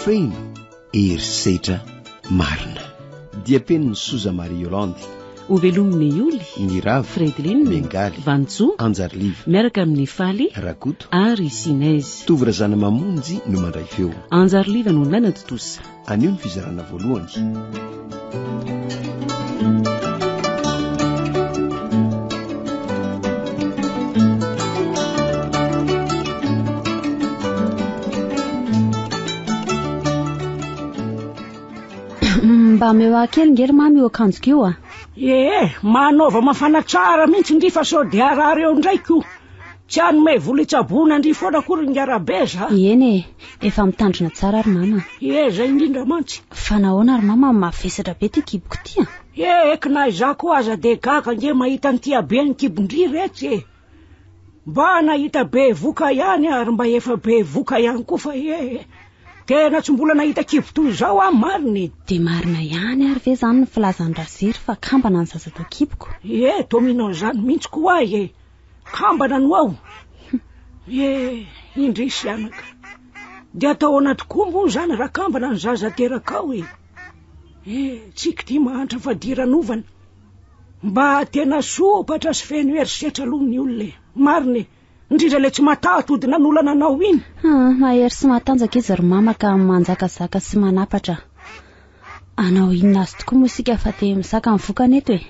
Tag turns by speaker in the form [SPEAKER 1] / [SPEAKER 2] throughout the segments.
[SPEAKER 1] Feno herisetra marina. Diam-penin'i Soza Marie Yolande.
[SPEAKER 2] Hovelomin'i Yoly,
[SPEAKER 1] Niravo,
[SPEAKER 2] Fredeline,
[SPEAKER 1] Bengaly,
[SPEAKER 2] Vanjo,
[SPEAKER 1] Anjariliva,
[SPEAKER 2] miaraka amin'i Faly,
[SPEAKER 1] Rakoto,
[SPEAKER 2] ary Sinez.
[SPEAKER 1] Tovo Razanamamonjy no mandray feo.
[SPEAKER 2] Anjariliva no nanatontosa.
[SPEAKER 1] Anio ny fizarana voalohany.
[SPEAKER 3] Mba omeo ahy kely nge ry mamy io akanjoko io a.
[SPEAKER 4] Ee, manaova mafana tsara mihitsy ndry fa sao dia harary eo indray ko. Tsy hanome vola hitsaboana ndry foana akory ingahy Rabeza a!
[SPEAKER 3] Eny e, efa mitandrina tsara ry mama.
[SPEAKER 4] Ie, izay indrindra mantsy.
[SPEAKER 3] Fa nahoana ry mama no mavesatra be ity kiboko ity a?
[SPEAKER 4] Ie, eky na izaho koa aza dia gaga ange mahita an'ity haben'ny kibon-dry retsy e! Mba nahita bevoka ihany ary mba efa bevoka ihany koa fa ie, tena tsy mbola nahita kibo toy izao aho marina e!
[SPEAKER 3] Dia marina ihany ary ve izany ny filazan'i Razery fa kambana ny zaza tao kiboko?
[SPEAKER 4] Ie, toa mino an'izany mihitsy koa aho e! Kambana no ao. Ye, indrisy anaka. Dia atao ahoana tokoa moa izany raha kambana ny zaza aterakao e? Eh, tsiky ity mahantra fadiranovana. Mba tena sompatra sy feno herisetra aloha ny olona e. Marina e. Indrindra ilay tsy mataho-tody nanolana anao iny.
[SPEAKER 3] Ah, mahery sy matanjaka izy ry mama ka manjakazaka sy manapatra. Hanao inona azy tokoa moa isika fa dia mizaka ny vokany eto e.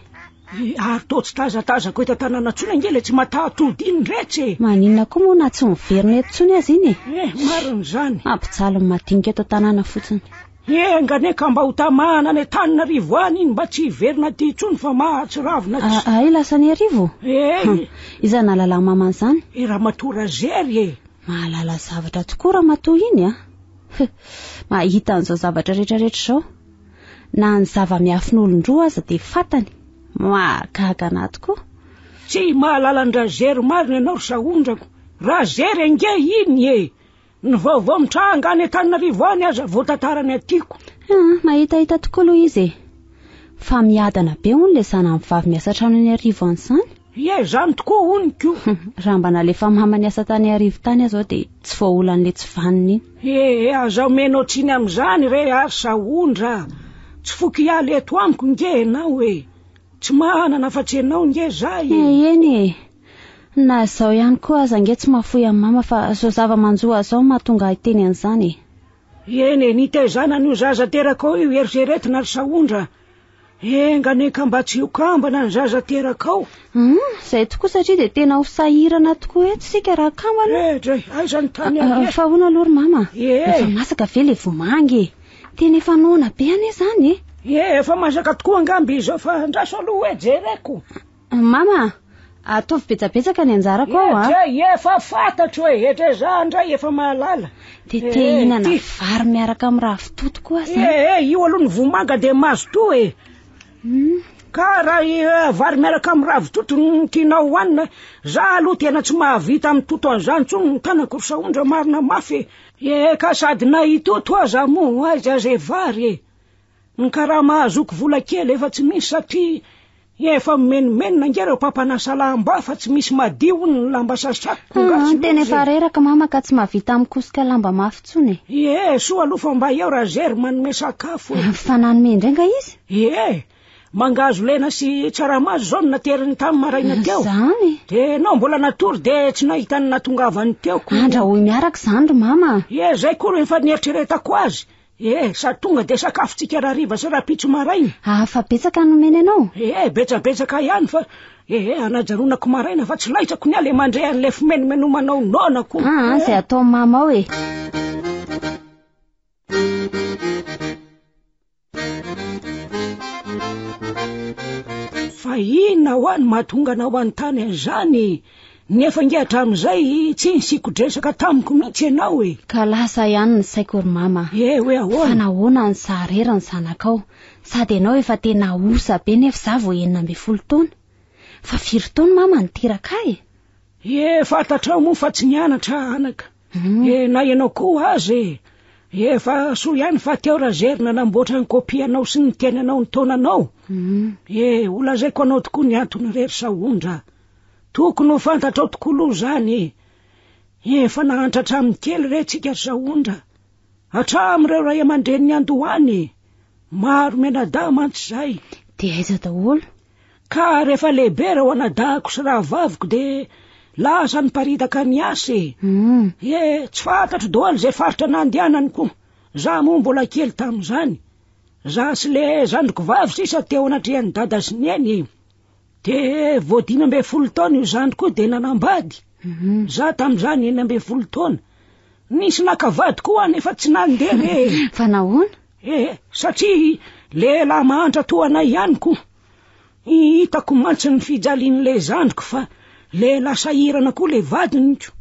[SPEAKER 4] Ary toa tsy tazatazako eto an-tanàna intsony ange ilay tsy mataho-tody iny retsy e.
[SPEAKER 3] Maninona koa moa na tsy miverina eto intsony aza iny e.
[SPEAKER 4] Eh, marina izany.
[SPEAKER 3] Mampijaly ny madinika eto an-tanàna fotsiny.
[SPEAKER 4] Enga anie ka mba ho tamana any Antananarivo any iny mba tsy hiverina aty intsony fa mahatsiravina tsy.
[SPEAKER 3] Ay, lasa any Iarivo?
[SPEAKER 4] Eh.
[SPEAKER 3] Iza nahalala mama an'izany?
[SPEAKER 4] I Ramatoa Razery e.
[SPEAKER 3] Mahalala zavatra tokoa ramatoa iny a. Mahita an'izao zavatra rehetra rehetra izao. Na ny zava-miafin'olon-droa aza dia fantany. Mahagaga anà tokoa.
[SPEAKER 4] Tsy mahalala an-dRazery marina ianao ry Sahondrako. Razery ange iny e! Ny vaovao mitranga any Antananarivo any aza voatantarany atyko.
[SPEAKER 3] Ah, mahitahita tokoa aloha izy e. Fa miadana be hono ilay zanany vavy miasa trano any Iarivo any izany.
[SPEAKER 4] Ie, izany tokoa hono ko.
[SPEAKER 3] Raha mba nalefa mama niasa tany Iarivo tany aho izao dia tsy voaolan'ilay tsy vanona iny.
[SPEAKER 4] Ee, aza omenao tsiny amin'izany re ary Sahondra a. Tsy foky hiala eto amiko nge ianao e. Tsy manana afa-tsy ianao nge za e.
[SPEAKER 3] Ee, eny e. Na izao ihany koa aza nge tsy mahafoy an'i mama fa izao zava-manjo ahy izao no mahatonga ahy hiteny an'izany e.
[SPEAKER 4] Eny e, nitaizana an'io zaza terakao io eritreretina ry Sahondra a. Enga anie ka mba tsy ho kambana ny zaza terakao.
[SPEAKER 3] Hum, izay tokoa satria dia tena ho sahirana tokoa eto isika raha kambana.
[SPEAKER 4] Eh, dray, aiza ny tany aleha?
[SPEAKER 3] Fa ahoana aloha ry mama?
[SPEAKER 4] Ie.
[SPEAKER 3] Efa masaka ve ilay vomanga e? Tena efa noana be anie izany e.
[SPEAKER 4] Ie, efa masaka tokoa angamba izao fa andraso aloha hoe jereko.
[SPEAKER 3] Mama, ataovy betsabetsaka ny anjarako ao a.
[SPEAKER 4] Etra, efa fantatro e, etra za ndray efa mahalala.
[SPEAKER 3] Dia te hihinana vary miaraka amin'ny ravitoto koa aho zany.
[SPEAKER 4] Eh, io aloha ny vomanga dia mazotoa e. Hmm. Ka raha vary miaraka amin'ny ravitoto no tianao hohanina, za aloha tena tsy mahavita mitoto an'izany intsony ny tanako ry Sahondra marina mafy e. Eh, ka sady na hitoto aza moa aiza izay vary e. Ny karama ahazoako vola kely efa tsy misy satria efa mimenomenona ange ireo mpampanasa lamba fa tsy misy madio hono ny lamba sasako.
[SPEAKER 3] Ah, tena efa reraka mama ka tsy mahavita mikosoka lamba mafy intsony e.
[SPEAKER 4] Ie, soa aloha fa mba eo Razery manome sakafo e.
[SPEAKER 3] Fa nanome indray nga izy?
[SPEAKER 4] Ie, mangahazo lena sy tsaramaso izao no nateriny tamin'ny maraina teo.
[SPEAKER 3] Izany?
[SPEAKER 4] Dia ianao mbola natory dia tsy nahita ny natongavany teo ko.
[SPEAKER 3] Andrahoy miaraka izany ry mama.
[SPEAKER 4] Ie, izay koa no efa nieritreretako azy. Eh, sady tonga dia sakafontsika rahariva sy rahampitso maraina.
[SPEAKER 3] Ah, fa betsaka no nomeny anao?
[SPEAKER 4] Eh, betsabetsaka ihany fa eh, anajanonako maraina fa tsy laitrako ny ahy le mandre an'ilay fimenomenoma-nao noana ko.
[SPEAKER 3] Ah, izay ataon'i mama ao e.
[SPEAKER 4] Fa inona hoa no mahatonga anao hanontany an'izany e? Nefa ange hatramin'izay tsy nisikodresaka tamiko mihitsy ianao e!
[SPEAKER 3] Ka lasa ihany ny saiko ry mama a!
[SPEAKER 4] Eh hoe ahoana?
[SPEAKER 3] Fa nahoana no sarery ny zanakao? Sady ianao efa tena osa be nefa izaho vao 16 taona. Fa firy taona mama no teraka ahy e?
[SPEAKER 4] Eh fantatrao moa fa tsy nianatra aho anaka. Eh na ianao koa aza e! Efa soa ihany fa teo Razery nanamboatra ny kopia-nao sy ny tenanao ny taonanao. Eh holazaiko anao tokoa ny antony re ry Sahondra. Tokony ho fantatrao tokoa aloha izany e! Efa nahantra hatramin'ny kely re tsika ry Sahondra. Hatramin'ireo ray aman-dreny niandohany e. Maro mianadahy mantsy izahay.
[SPEAKER 3] Dia aiza daholo?
[SPEAKER 4] Ka rehefa lehibe ireo anadahiko sy rahavaviko dia lasa niparitaka niasa e. Ie, tsy fantatro daholo izay faritra nandehanany koa. Za moa mbola kely tamin'izany. Za sy le zandriko vavy sisa teo anatrehan'i dada sy neny. Dia vao 15 taona io zandriko io dia nanambady. Za tamin'izany 16 taona. Nisy naka vady koa aho nefa tsy nandeha re.
[SPEAKER 3] Fa nahoana?
[SPEAKER 4] Eh, satria lehilahy mahantra toa anay ihany koa. Hitako mantsy ny fijalian'ilay zandriko fa lehilahy sahirana koa ilay vadiny ko.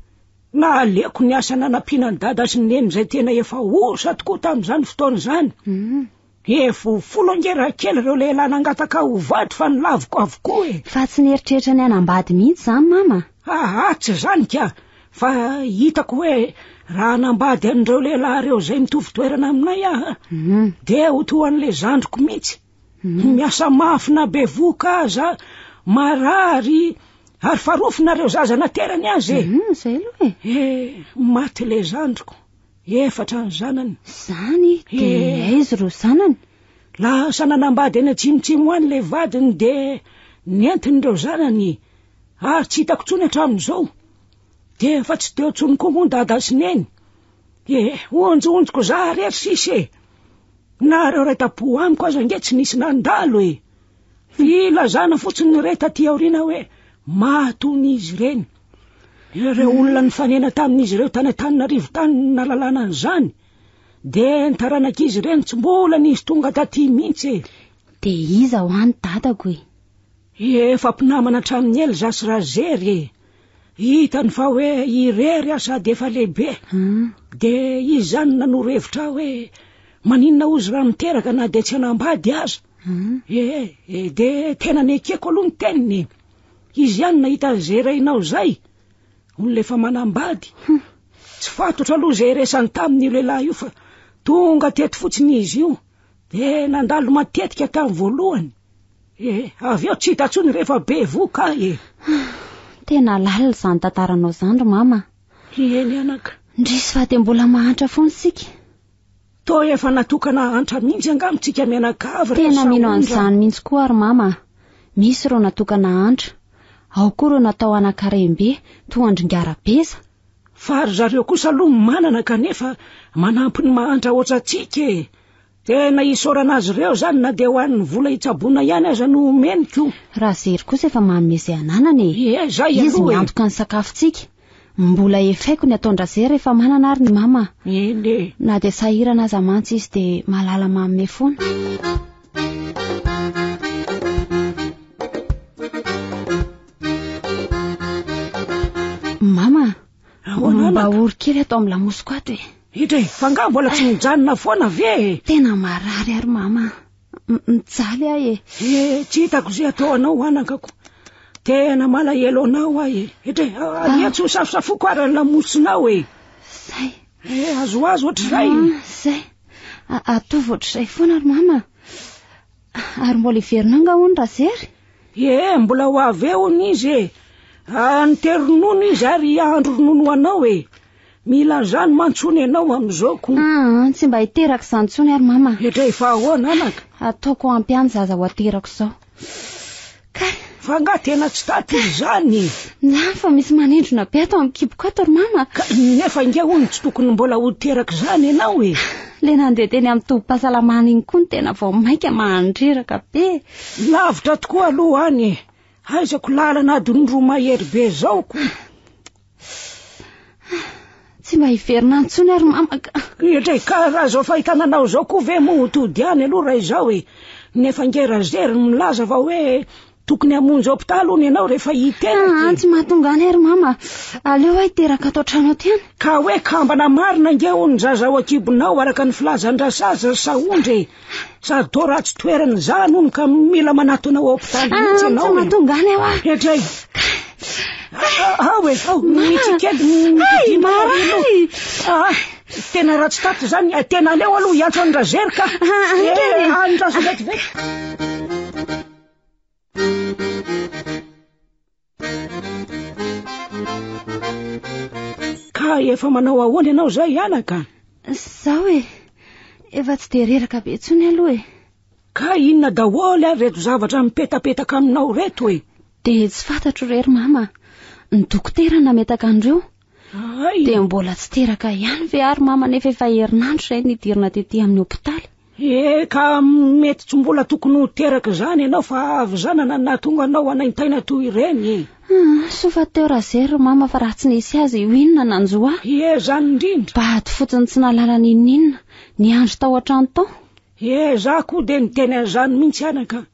[SPEAKER 4] Naleoko ny asa nanampiana an'i dada sy neny izay tena efa osa tokoa tamin'izany fotoana izany. Efa ho folo ange raha kely ireo lehilahy nangataka ho vady fa nolaviko avokoa e.
[SPEAKER 3] Fa tsy nieritreritra ny hanambady mihitsy izany mama?
[SPEAKER 4] Aa, tsy izany ka! Fa hitako hoe raha hanambady an'ireo lehilahy ireo izay mitovy toerana aminay aho, dia ho toa an'ilay zandriko mihitsy. Miasa mafy na bevohoka aza, marary, ary farofina ireo zaza naterany aza e.
[SPEAKER 3] Izay aloha e.
[SPEAKER 4] Eh, maty ilay zandriko. Efatra ny zanany.
[SPEAKER 3] Izany? Dia eh. aiza ireo zanany?
[SPEAKER 4] Lasa nanambady any atsimotsimo any ilay vadiny dia nentiny ireo zanany ary tsy hitako intsony hatramin'izao. Dia efa tsy teo intsony koa moa dada sy neny. Eh, onjonjoko za irery sisa e. Na ireo iray tam-po amiko aza ange tsy nisy nandalo e. Filazana fotsiny ny re taty aoriana hoe maty hono izy ireny. Ireo olona nifanena tamin'izy ireo tany Antananarivo tany no nahalalana an'izany. Dia ny taranak'izy ireny tsy mbola nisy tonga taty mihitsy e.
[SPEAKER 3] Dia iza hoa ny dadako e?
[SPEAKER 4] Efa mpinamana hatramin'ny ela izaho sy Razery e. Hitany fa hoe irery aho sady efa lehibe. Dia izy izany nanoro hevitra ahy hoe maninona hozy raha miteraka na dia tsy hanambady aza. Ee, e, dia tena nekeko aloha ny teniny e. Izy ihany nahita an'izay rainao izay. Olona efa manambady. Tsy fantatro aloha izay resany taminy io lehilahy io fa tonga teto fotsiny izy io. Dia nandalo matetika tamin'ny voalohany. E, avy eo tsy hita intsony rehefa bevohoka aho e.
[SPEAKER 3] Tena lalina izany tantaranao izany ry mama.
[SPEAKER 4] Eny anaka.
[SPEAKER 3] Indrisy fa dia mbola mahantra foana isika.
[SPEAKER 4] Toa efa natokana hahantra mihitsy angamba tsika mianakavy ry
[SPEAKER 3] Tena mino
[SPEAKER 4] Sahondra.
[SPEAKER 3] an'izany mihitsy koa ry mama a. Misy ireo natokana hahantra. Ao koa ireo natao hanan-karem-be, toa an-dry Ngarabeza.
[SPEAKER 4] Fa ry zareo kosa aloha manana kanefa manampy ny mahantra hoatrantsika e. Tena isaorana azy ireo izany na dia ho an'ny vola hitsaboana ihany aza no omeny ko.
[SPEAKER 3] Razery kosa efa manome izay ananany e.
[SPEAKER 4] Ie, izay
[SPEAKER 3] Izy
[SPEAKER 4] aloha e.
[SPEAKER 3] miantoka ny sakafontsika. Mbola efaiko ny ataon-dRazery rehefa manana ary ny mama.
[SPEAKER 4] Eny e.
[SPEAKER 3] Na dia sahirana aza mantsy izy dia malala manome foana. Mama,
[SPEAKER 4] Ahoana
[SPEAKER 3] mba
[SPEAKER 4] anaka?
[SPEAKER 3] ory kely ato amin'ny lamosiko ato e.
[SPEAKER 4] Hitra e, fa angaha mbola tsy mijanona foana ve e?
[SPEAKER 3] Tena marary ary mama. Mijaly aho e.
[SPEAKER 4] Eh, tsy hitako izay atao anao anakako. Tena malahelo anao aho e. Hitra e, anie tsy ho safosafoko ary ny lamosinao e.
[SPEAKER 3] Zay.
[SPEAKER 4] Eh, azoazo ohatr'izay.
[SPEAKER 3] Ah, zay. Ataovy ohatr'izay foana ry mama. Ary mbola hiverina angaha hono Razery?
[SPEAKER 4] Ie, mbola ho avy eo hono izy e. Ah, nitery ronono izy ary hahandro ronono ho anao e. Mila an'izany mantsy hono ianao amin'izao ko.
[SPEAKER 3] Ah, tsy mba hiteraka izany intsony ary mama.
[SPEAKER 4] Hetra efa ahoana anaka?
[SPEAKER 3] Ataoko ampy ihany zaza ho aterako izao. Kay.
[SPEAKER 4] Fa angaha tena tsy taty izany?
[SPEAKER 3] Na fa misy manindrona be ato amin'ny kiboko ato ry mama.
[SPEAKER 4] Ka nefa ange hono tsy tokony mbola ho teraka izany ianao e.
[SPEAKER 3] Le nandeha teny amin'ny tobim-pahasalamana iny koa no tena vao mainka mandreraka be.
[SPEAKER 4] Lavitra tokoa aloha any e. Aizako lalana adiny roa mahery be izao ko.
[SPEAKER 3] Tsy mba hiverina intsony ary mama ka.
[SPEAKER 4] Indray ka raha izao fahitana anao izao koa ve moa ho tody any aloha raha izao e. Nefa ange Razery milaza fa hoe tokony hamonjy hopitaly hono ianao rehefa hiteraka
[SPEAKER 3] Ah,
[SPEAKER 4] e.
[SPEAKER 3] tsy mahatonga any ary mama. Aleo aho hiteraka ato an-trano ato ihany.
[SPEAKER 4] Ka hoe kambana marina ange hono ny zaza ao an-kibonao araka ny filazan-dRasazy ry Sahondra e. Sady toa ratsy toerana izany hono ka mila manatona hopitaly
[SPEAKER 3] Ah,
[SPEAKER 4] mihitsy
[SPEAKER 3] tsy
[SPEAKER 4] ianao e.
[SPEAKER 3] mahatonga any aho ah.
[SPEAKER 4] Indray. Ao e, ao, mihitsy kely,
[SPEAKER 3] Ay,
[SPEAKER 4] mididina
[SPEAKER 3] marary.
[SPEAKER 4] Ah, tena ratsy tato izany, eh, tena aleo aloha hiantso an-dRazery ka.
[SPEAKER 3] Ah, ah,
[SPEAKER 4] Eh,
[SPEAKER 3] kely.
[SPEAKER 4] andraso vetivety. Ka efa manao ahoana ianao izay anaka?
[SPEAKER 3] Zao e, efa tsy dia reraka be intsony aloha e.
[SPEAKER 4] Ka inona daholo ary reto zavatra mipetapetaka aminao reto e?
[SPEAKER 3] Dia tsy fantatro re ry mama. Ny dokotera nametaka an'ireo.
[SPEAKER 4] Hay!
[SPEAKER 3] Dia mbola tsy teraka ihany ve ary mama nefa efa herinandro izay nidirana tety amin'ny hopitaly?
[SPEAKER 4] E, ka mety tsy mbola tokony ho teraka izany ianao fa havizanana no nahatonga anao hanaintaina toy ireny e.
[SPEAKER 3] Ah, soa fa teo Razery ry mama fa raha tsy nisy azy ho inona nanjo ahy?
[SPEAKER 4] Ie, izany indrindra.
[SPEAKER 3] Bado fotsiny tsy nahalala n'inon'inona, niandry tao an-trano tao.
[SPEAKER 4] Ie, za koa dia niteny an'izany mihitsy anaka.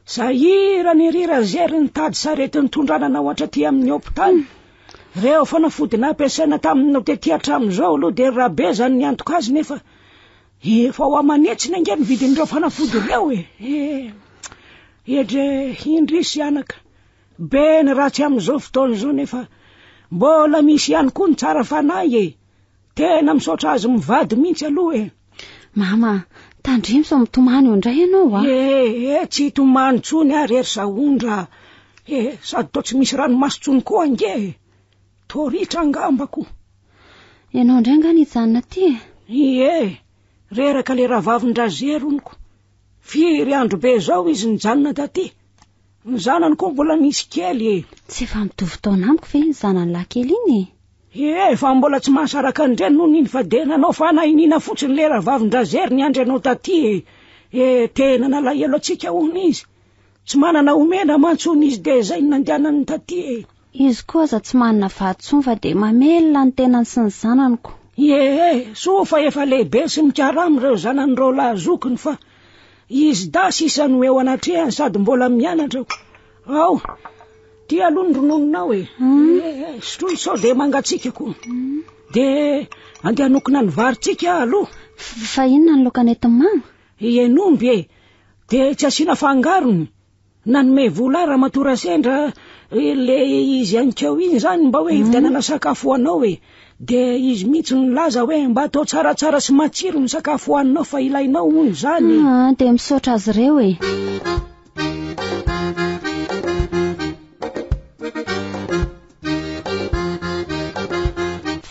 [SPEAKER 4] Sahirana ery Razery nitady sarety nitondrana anao hatraty amin'ny hopitaly. Ireo fanafody nampiasaina taminao tety hatramin'izao aloha dia Rabe zany niantoka azy nefa efa ho aman'hetsiny ange ny vidin'ireo fanafody ireo e. E, edre indrisy anaka. Be ny ratsy amin'izao fotoana izao nefa mbola misy ihany koa ny tsara fanahy e. Tena misaotra azy mivady mihitsy aloha e.
[SPEAKER 3] Mama, tandremo sao mitomany eo indray ianao a.
[SPEAKER 4] E, e, tsy hitomany intsony aho re ry Sahondra. E, sady toa tsy misy ranomaso intsony koa ange e. Toa ritra angamba ko.
[SPEAKER 3] Ianao indray angaha nijanona aty e?
[SPEAKER 4] Ie, reraka le rahavavin-dRazery honoko. Firy andro be izao izy nijanona taty. Ny zanany koa mbola misy kely e.
[SPEAKER 3] Tsy efa mitovy taona amiko ve iny zanany lahy kely iny e?
[SPEAKER 4] Ie, fa mbola tsy mahasaraka an-dreny hono iny fa dia nanao fanahiniana fotsiny le rahavavin-dRazery niandry anao taty e. E, tena nalahelo antsika hono izy. Tsy manana omena mantsy hono izy dia izay no nandehanany taty e.
[SPEAKER 3] Izy koa aza tsy manana vady intsony fa dia mamelona ny tenany sy ny zanany ko.
[SPEAKER 4] Ie, soa fa efa lehibe sy mikarama ireo zanany ireo lahy zokiny fa izy dahy sisa no eo anatrehany sady mbola mianatra ko. Ao, ty aloha ny ronononao e. Ee, sotroy sao dia mangatsiaka ko. Dia andeha hanokona ny varintsika aho aloha.
[SPEAKER 3] Fa inona ny laoka nentin'i mama?
[SPEAKER 4] Hen'omby e. Dia tsy asiana fangarony. Nanome vola ahy Ramatoa Rasendra le izy anikeo iny izany mba hoe hividianana sakafo ho anao e. Dia izy mihitsy no nilaza hoe mba atao tsaratsara sy matsiro ny sakafo hohaninao fa ilainao hono izany e.
[SPEAKER 3] Ah, dia misaotra azy ireo e.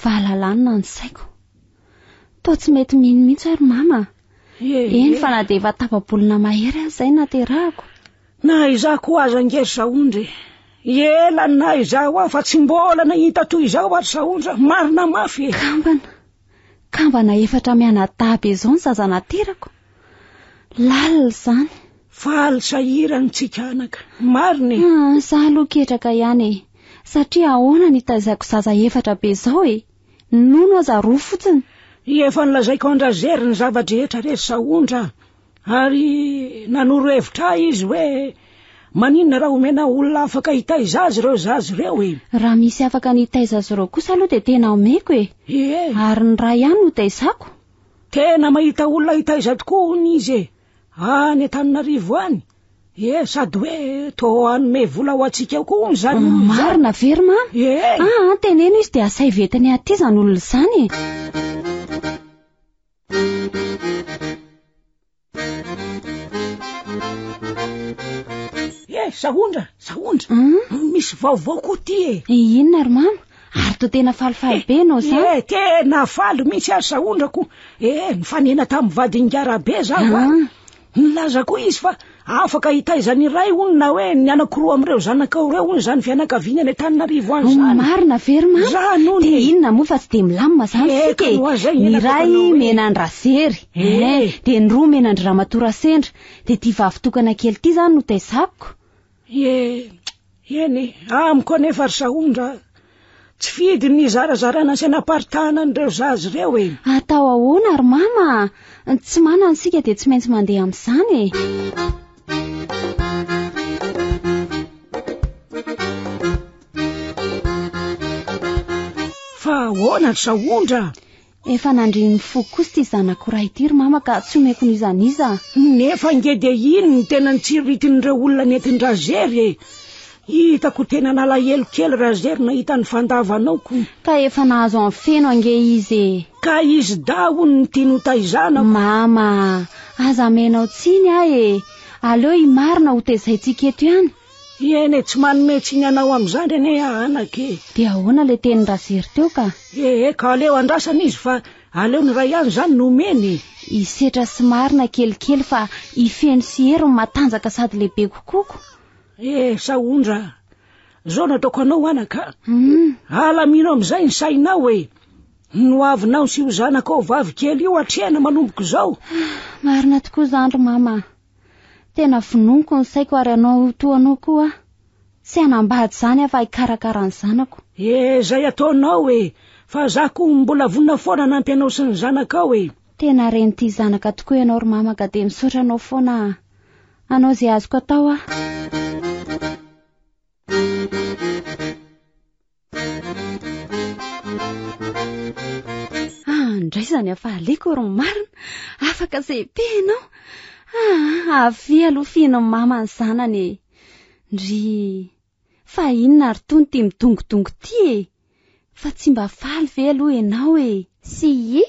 [SPEAKER 3] Valalanina ny saiko. Toa tsy mety mino mihitsy ary mama. Eny fa na dia efa tapa-bolana mahery aza izay naterahako.
[SPEAKER 4] Na izaho koa aza ange ry Sahondra e. Ela ny naha izaho ahy fa tsy mbola nahita toy izao ary Sahondra, marina mafy e.
[SPEAKER 3] Kambana, kambana efatra mianadahy be izao ny zaza naterako. Lalina izany.
[SPEAKER 4] Faly sahirana tsika anaka, marina e.
[SPEAKER 3] Ah, izaho aloha ketraka ihany e. Satria ahoana ny hitaizako zaza efatra be izao e. Ny nono aza roa fotsiny.
[SPEAKER 4] Efa nolazaiko an-dRazery ny zava-drehetra re ry Sahondra a! Ary nanoro hevitra ahy izy hoe maninona raha omena olona afaka hitaiza azy ireo zaza ireo e!
[SPEAKER 3] Raha misy afaka ny hitaiza azy ireo kosa aloha dia tena omeko e!
[SPEAKER 4] Ie!
[SPEAKER 3] Ary ny ray ihany no taizako.
[SPEAKER 4] Tena mahita olona hitaiza tokoa hono izy e! Any Antananarivo any. Ie, sady hoe toa hanome vola ho antsika koa hono izany olona izany.
[SPEAKER 3] Marina ve ry mama?
[SPEAKER 4] Ie.
[SPEAKER 3] Ah, teneno izy dia asaivo entiny aty izany olona izany e.
[SPEAKER 4] Eh, Sahondra, Sahondra. Misy vaovao koa ty e.
[SPEAKER 3] Inona ry mama? Ary toa tena falifaly be ianao izany.
[SPEAKER 4] Eh, tena faly mihitsy ary Sahondra ko. Eh, nifanena tamin'ny vadin'i Rabe zaho a.
[SPEAKER 3] Ah.
[SPEAKER 4] Nilaza koa izy fa afaka hitaiza ny iray hono na hoe ny anankiroa amin'ireo zanakao ireo hono izany fianakaviany any Antananarivo any izany.
[SPEAKER 3] Marina ve ry mama?
[SPEAKER 4] Izany hono
[SPEAKER 3] Dia
[SPEAKER 4] e.
[SPEAKER 3] inona moa fa tsy dia milamina izany
[SPEAKER 4] Eh,
[SPEAKER 3] isika
[SPEAKER 4] ka
[SPEAKER 3] e.
[SPEAKER 4] no aza
[SPEAKER 3] Ny
[SPEAKER 4] inona
[SPEAKER 3] iray
[SPEAKER 4] ataonao hoe.
[SPEAKER 3] mena an-dRazery.
[SPEAKER 4] Eh.
[SPEAKER 3] Eh, dia ny roa mena an-dRamatoa Rasendra. Dia ity vavy tokana kely ity izany no taizako.
[SPEAKER 4] Ie, eny e, amiko anefa ry Sahondra, tsy fidiny ny hizarazarana sy hanaparitahana an'ireo zaza ireo e.
[SPEAKER 3] Atao ahoana ry mama? Tsy manana isika dia tsy maintsy mandeha amin'izany e.
[SPEAKER 4] Fa ahoana ry Sahondra?
[SPEAKER 3] Efa nandrin'ny foko kosa ity zanako iray ity ry mama ka tsy omeko n'iza n'iza.
[SPEAKER 4] Nefa ange dia iny no tena nitsiriritin'ireo olona nentin-dRazery e! Hitako tena nalahelo kely Razery nahita ny fandavanao ko.
[SPEAKER 3] Ka efa nahazo an'i Feno ange izy e!
[SPEAKER 4] Ka izy dahy hono no tiany hotaizana ko.
[SPEAKER 3] Mama a! Aza amenao tsiny aho e! Aleo i Marina ho tezaintsika eto ihany.
[SPEAKER 4] Eny e, tsy manome tsiny anao amin'izany anie aho anaka e.
[SPEAKER 3] Dia ahoana ilay tenin'i Razery teo ka?
[SPEAKER 4] Ee, ka aleo andrasana izy fa Aleo ny iray ihany izany no omeny e.
[SPEAKER 3] I Setra sy Marina kelikely fa i Feno sy Hery no matanjaka sady lehibe kokoa ko.
[SPEAKER 4] Eh, Sahondra, zao no ataoko anao anaka. Alamino amin'izay ny sainao e. Ny hoavinao sy io zanakao vavy kely io atrehana manomboka izao.
[SPEAKER 3] Marina tokoa izany ry mama a. Tena vononiko ny saiko ary hanao toa anao koa aho. Tsy hanambady izany aho fa hikarakara ny zanako.
[SPEAKER 4] Eh, izay ataonao e! Fa za koa mbola vonona foana hanampy anao sy ny zanakao e!
[SPEAKER 3] Tena reny tia zanaka tokoa ianao ry mama ka dia misaotra anao foana aho. Hanao izay azoko atao aho. Andraisany hafaliako ry marina. Afaka CP ianao. Ah, avia aloha fihina mama ny zanany e. Ndry. Fa inona ary tony ity midongodongo ity e? Fa tsy mba faly ve aloha ianao e?
[SPEAKER 5] Sy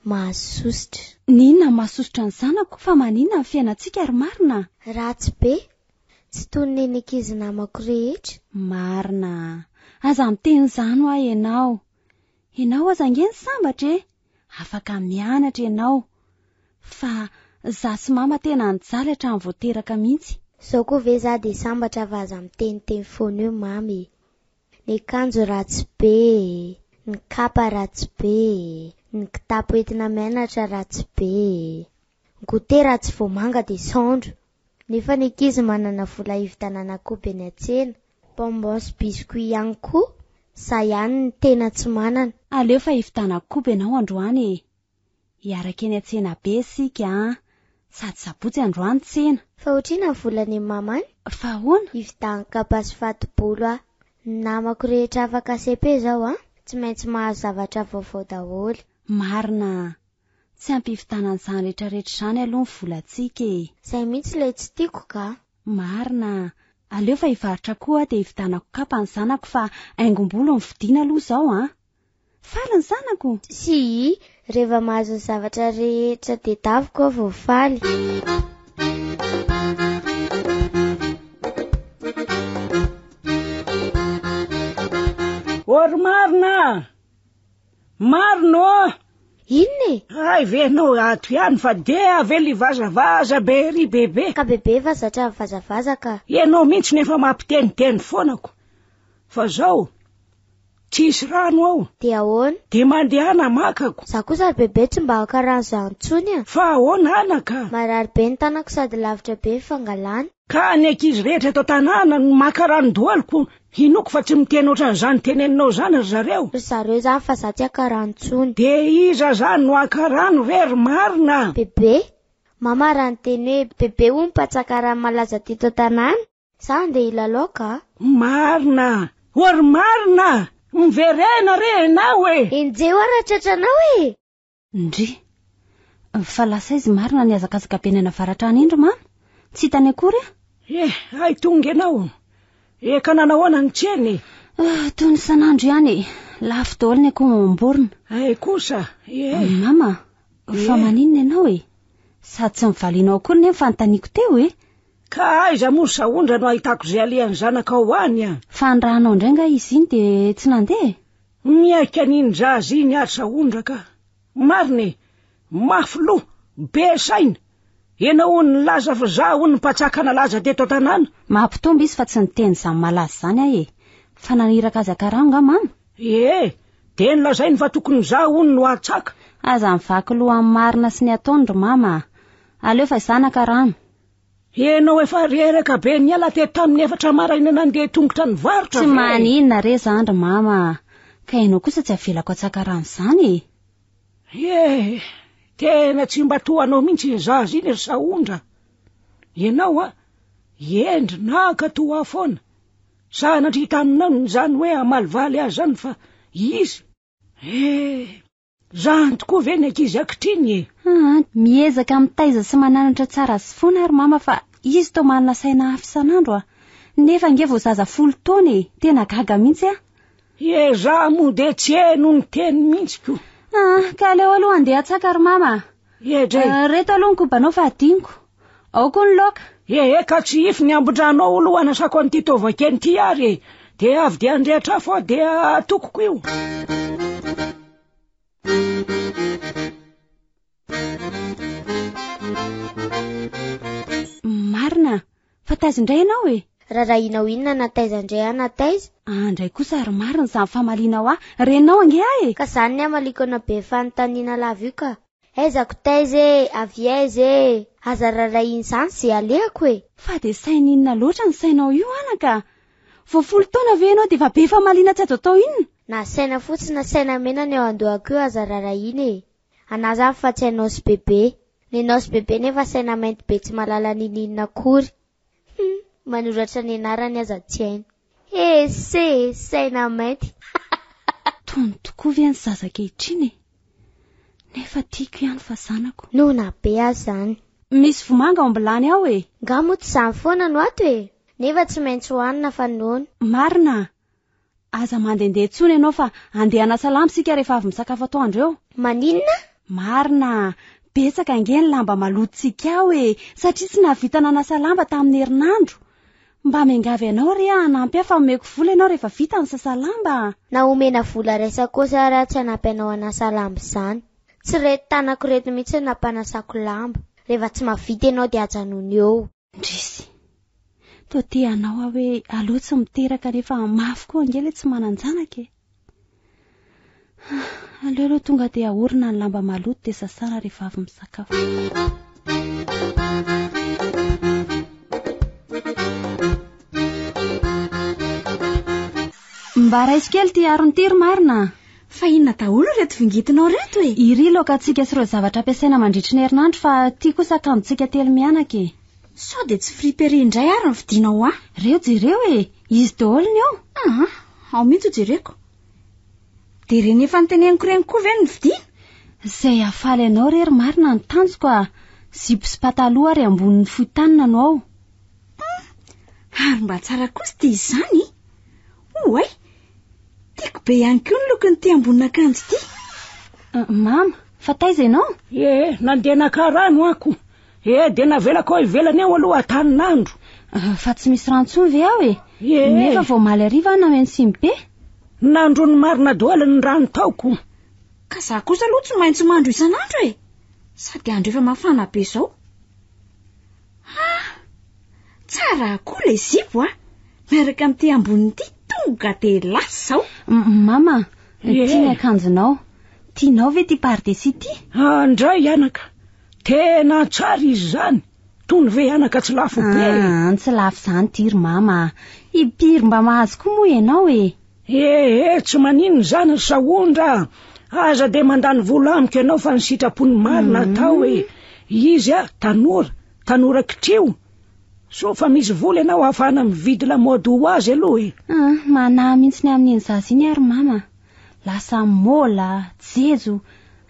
[SPEAKER 5] mahasosotra.
[SPEAKER 3] N'inona no mahasosotra ny zanako fa maninona ny fiainantsika ry marina?
[SPEAKER 5] Ratsy be. Tsy toy ny ny ankizy namako rehetra.
[SPEAKER 3] Marina. Aza miteny izany hoa ianao. Ianao aza ange ny sambatra e! Afaka mianatra ianao. Fa za sy mama tena nijaly hatramin'ny vao teraka mihitsy.
[SPEAKER 5] Zao koa ve za dia sambatra fa aza miteniteny foana eo mama e! Ny akanjo ratsy be e! Ny kapa ratsy be e! Ny kitapo entina mianatra ratsy be e! Ny goûter raha tsy vomanga dia saondro. Nefa ny ankizy manana vola hividianana koba eny an-tsena, bonbon sy biscuit ihany koa, za ihany no tena tsy manana.
[SPEAKER 3] Aleo fa hividianako koba ianao androany e! Hiaraka eny an-tsena be isika an! Sady sabotsy androany tsena.
[SPEAKER 5] Fa otrina ny vola any mama any?
[SPEAKER 3] Fa ahoana?
[SPEAKER 5] Hividianako kapa sy fato-bolo aho. Ny namako rehetra afaka cepe izao an, tsy maintsy mahazo zavatra vaovao daholo.
[SPEAKER 3] Marina an! Tsy ampy hividianana an'izany rehetrarehetra izany aloha ny volantsika e!
[SPEAKER 5] Izay mihitsy ilay tsy tiako ka!
[SPEAKER 3] Marina an! Aleo fa hivarotra koa aho dia hividianako kapa ny zanako fa haingom-bolo no vidiana aloha izao an! Faly ny zanako?
[SPEAKER 5] Tsia, rehefa mahazo ny zavatra rehetra tedaviko aho vao faly.
[SPEAKER 4] Ô ry marina a! Marina ô!
[SPEAKER 5] Inona e?
[SPEAKER 4] Hay ve ianao ato ihany fa dia avela hivazavaza be ery bebe.
[SPEAKER 5] Ka bebe efa zatra mivazavaza ka.
[SPEAKER 4] Ianao mihitsy no efa mampiteniteny foana ko. Fa zao, tsisy rano ao.
[SPEAKER 5] Dia ahoana?
[SPEAKER 4] Dia mandehana maka ko.
[SPEAKER 5] Za kosa ry bebe tsy mba haka rano zany intsony a.
[SPEAKER 4] Fa ahoana anaka?
[SPEAKER 5] Marary be ny tanako sady lavitra be ny fangalana.
[SPEAKER 4] Ka ny ankizy rehetra eto an-tanàna no maka rano daholo ko. Hinoako fa tsy miteny ohatran'izany teneninao izany ry zareo.
[SPEAKER 5] Ry zareo izany fa za tsy haka rano intsony.
[SPEAKER 4] Dia iza izany no haka rano ve ry marina?
[SPEAKER 5] Bebe, Mama raha niteny hoe Bebe hono mpatsaka rano malaza teto an-tanàna, za andeha hilalao ka.
[SPEAKER 4] Marina! O ry marina! Miverena re ianao e!
[SPEAKER 5] Enjeho aho raha tratranao e!
[SPEAKER 3] Ndry! Fa lasa aiza marina nihazakazaka be nianavaratra any iny ry mama? Tsy hitany akory aho.
[SPEAKER 4] Eh, hay tonga ianao. Eh, ka nanahoana ny tsena e?
[SPEAKER 3] Ah, toy ny isan'andro ihany e. Lafo daholo ny akoho amam-borona.
[SPEAKER 4] Hay kosa, eh.
[SPEAKER 3] Mama, fa maninona ianao e? Sady tsy nivalianao akory anie ny fanontaniako teo e.
[SPEAKER 4] Ka aiza moa ry Sahondra no ahitako izay alehan'ny zanakao any a?
[SPEAKER 3] Fa ny ranao indray angaha izy iny dia tsy nandeha e?
[SPEAKER 4] Mihaika an'iny zaza iny ary Sahondra ka! Marina e! Mafy loha, be saina! Ianao hono nilaza fa za hono mpatsaka nalaza teto an-tanàna.
[SPEAKER 3] Mampitombo izy fa tsy niteny izany malaza izany aho e! Fa naniraka azy haka rano angaha mama?
[SPEAKER 4] Ie, dia nolazainy fa tokony za hono no hatsaka.
[SPEAKER 3] Aza mivaky loha amin'ny marina sy ny ataony ry mama a! Aleo fa izaho naka rano.
[SPEAKER 4] Ianao efa reraka be niala teto tamin'ny efatra maraina nandeha tongotra nivarotra
[SPEAKER 3] Tsy
[SPEAKER 4] ve?
[SPEAKER 3] maninona re zany ry mama a! Ka ianao kosa tsy avelako hatsaka rano izany e!
[SPEAKER 4] Eh, tena tsy mba toa anao mihitsy iny zaza iny ry Sahondra. Ianao a, hendry naka toa ahy foana. Sanatria taminao izany hoe hamalivaly azy izany fa izy. Eh, Zany tokoa ve ny ankizy ankitriny e?
[SPEAKER 3] Aa, miezaka mitaiza sy mananatra tsara azy foana ary mama fa izy toa manana saina hafa isan'andro a! Nefa ange vao zaza folo taona e! Tena gaga mihitsy aho.
[SPEAKER 4] Ezaho moa dia tsy heno ny teny mihitsy ko.
[SPEAKER 3] Aa, ka aleo aloha handeha hatsaka ry mama a!
[SPEAKER 4] Edrey.
[SPEAKER 3] Reto aloha ny kobanao fa hadinoko. Ao koa ny laoka.
[SPEAKER 4] Ee, ka tsy hify ny ambin-dranao aloha hanasako an'ity taovakely ity ary e! Dia avy dia handrehitra afo aho dia atokoko io.
[SPEAKER 3] Fa taiza indray ianao e?
[SPEAKER 5] Rarahianao inona na taiza indray aho na taiza?
[SPEAKER 3] Ah, ndray kosa ary marina izany famalianao ahy. Reninao ange ahy e!
[SPEAKER 5] Ka izany ny hamaliako anao be fanontaniana lava io ka. Aiza ko taiza e! Avy aiza e! Aza rarahiana izany ze alehako e!
[SPEAKER 3] Fa dia saina inona loatra ny sainao io anaka? Vao folo taona ve ianao dia efa be famaliana tsy azo atao inona?
[SPEAKER 5] Na saina fotsy na saina mena ny ao an-dohako io aza rarahiana e! Anah zany fa tsy hainao sy bebe. Nenao sy bebe nefa saina mainty be tsy mahalala ninininona akory. Hum, manoratra ny anarany aza tsy hainy. Ese e, saina mainty.
[SPEAKER 3] Tony tokoa ve ny zaza ankehitriny e? Nefa tiako ihany fa zanako.
[SPEAKER 5] Noana be aho zany.
[SPEAKER 3] Misy vomanga ao am-bilany ao e!
[SPEAKER 5] Nga moa tsy izany foana no ato e? Nefa tsy maintsy hohanina fa noana.
[SPEAKER 3] Marina! Aza mandehandeha intsony ianao fa andeha hanasa lamba isika rehefa avy misakafo atoandro eo.
[SPEAKER 5] Maninona?
[SPEAKER 3] Marina, betsaka ange ny lamba malotontsika ao e, satria tsy nahavita nanasa lamba tamin'ny herinandro. Mba miangavy anao re aho hanampy ahy fa omeko vola ianao rehefa vita ny sasa lamba.
[SPEAKER 5] Na omena vola raisa-kosa ary aho tsy hanampy anao hanasa lamba izany. Tsy ireto tanako ireto mihitsy no nampanasako lamba. Rehefa tsy mahavita ianao dia ajanony eo.
[SPEAKER 3] Indrisy! Toa te hanao aho hoe aleo tsy miteraka nefa mafy koa ange ilay tsy manan-janaka e! Aleo aloha tonga dia ahorina ny lamba maloto dia sasana rehefa avy misakafo. Mba raiso kely ity harona ity ry marina.
[SPEAKER 6] Fa inona daholo ireto vingitinao ireto e?
[SPEAKER 3] Iry laokantsika sy ireo zavatra ampiasaina mandritry ny herinandro fa ity kosa akanjontsika telo mianaka e.
[SPEAKER 6] Sao dia tsy friperie indray ary ny vidianao ho ahy?
[SPEAKER 3] Reo jereo e! Izy daholo ny ao.
[SPEAKER 6] Aa, ao mihitsy ho jereko. Dia ireny efa noteneniko ireny koa ve no vidiana?
[SPEAKER 3] Izay hahafaly anao re ry marina ny tanjoko a! Zipo sy pataloha ary ambonin'ny fohy tanana no ao.
[SPEAKER 6] Hum, ary mba tsara kosa ity izany. Oay! Tiako be ihany koa ny lokon'ity ambonin'akanjo ity.
[SPEAKER 3] Euh, mama, fa taiza ianao?
[SPEAKER 4] Ee, nandeha naka rano ako. Ee, dia navelako ao ivelany ao aloha atanin'andro.
[SPEAKER 3] Euh, fa tsy misy rano intsony ve ao e?
[SPEAKER 4] Ee.
[SPEAKER 3] Nefa vao omaly hariva aho nameno siny be.
[SPEAKER 4] Nandro ny marina daholo ny rano taoko.
[SPEAKER 6] Ka za kosa aloha tsy maintsy mandro isan'andro e! Sady andro efa mafana be izao. Ah! Tsara koa ilay zipo a! Miaraka amin'ity amboniny ity tonga dia lasa izao.
[SPEAKER 3] Mama, ity ny akanjonao. Tianao ve ity pardesy ity?
[SPEAKER 4] Andray anaka, tena tsara izy izany. Tony ve anaka tsy lafo be?
[SPEAKER 3] Ah, tsy lafo izany ity ry mama. Impiry mba mahazo koa moa ianao e?
[SPEAKER 4] Ee, tsy maninona izany ry Sahondra a! Aza dia mandany vola amiko ianao fa ny sitrapony marina atao e! Izy a, tanora, tanora kitrio. Soa fa misy vola ianao ahafahana mividy lamaody ho azy aloha e!
[SPEAKER 3] Ah, manahy mihitsy ny amin'iny zaza iny aho ry mama. Lasa môla, jejo.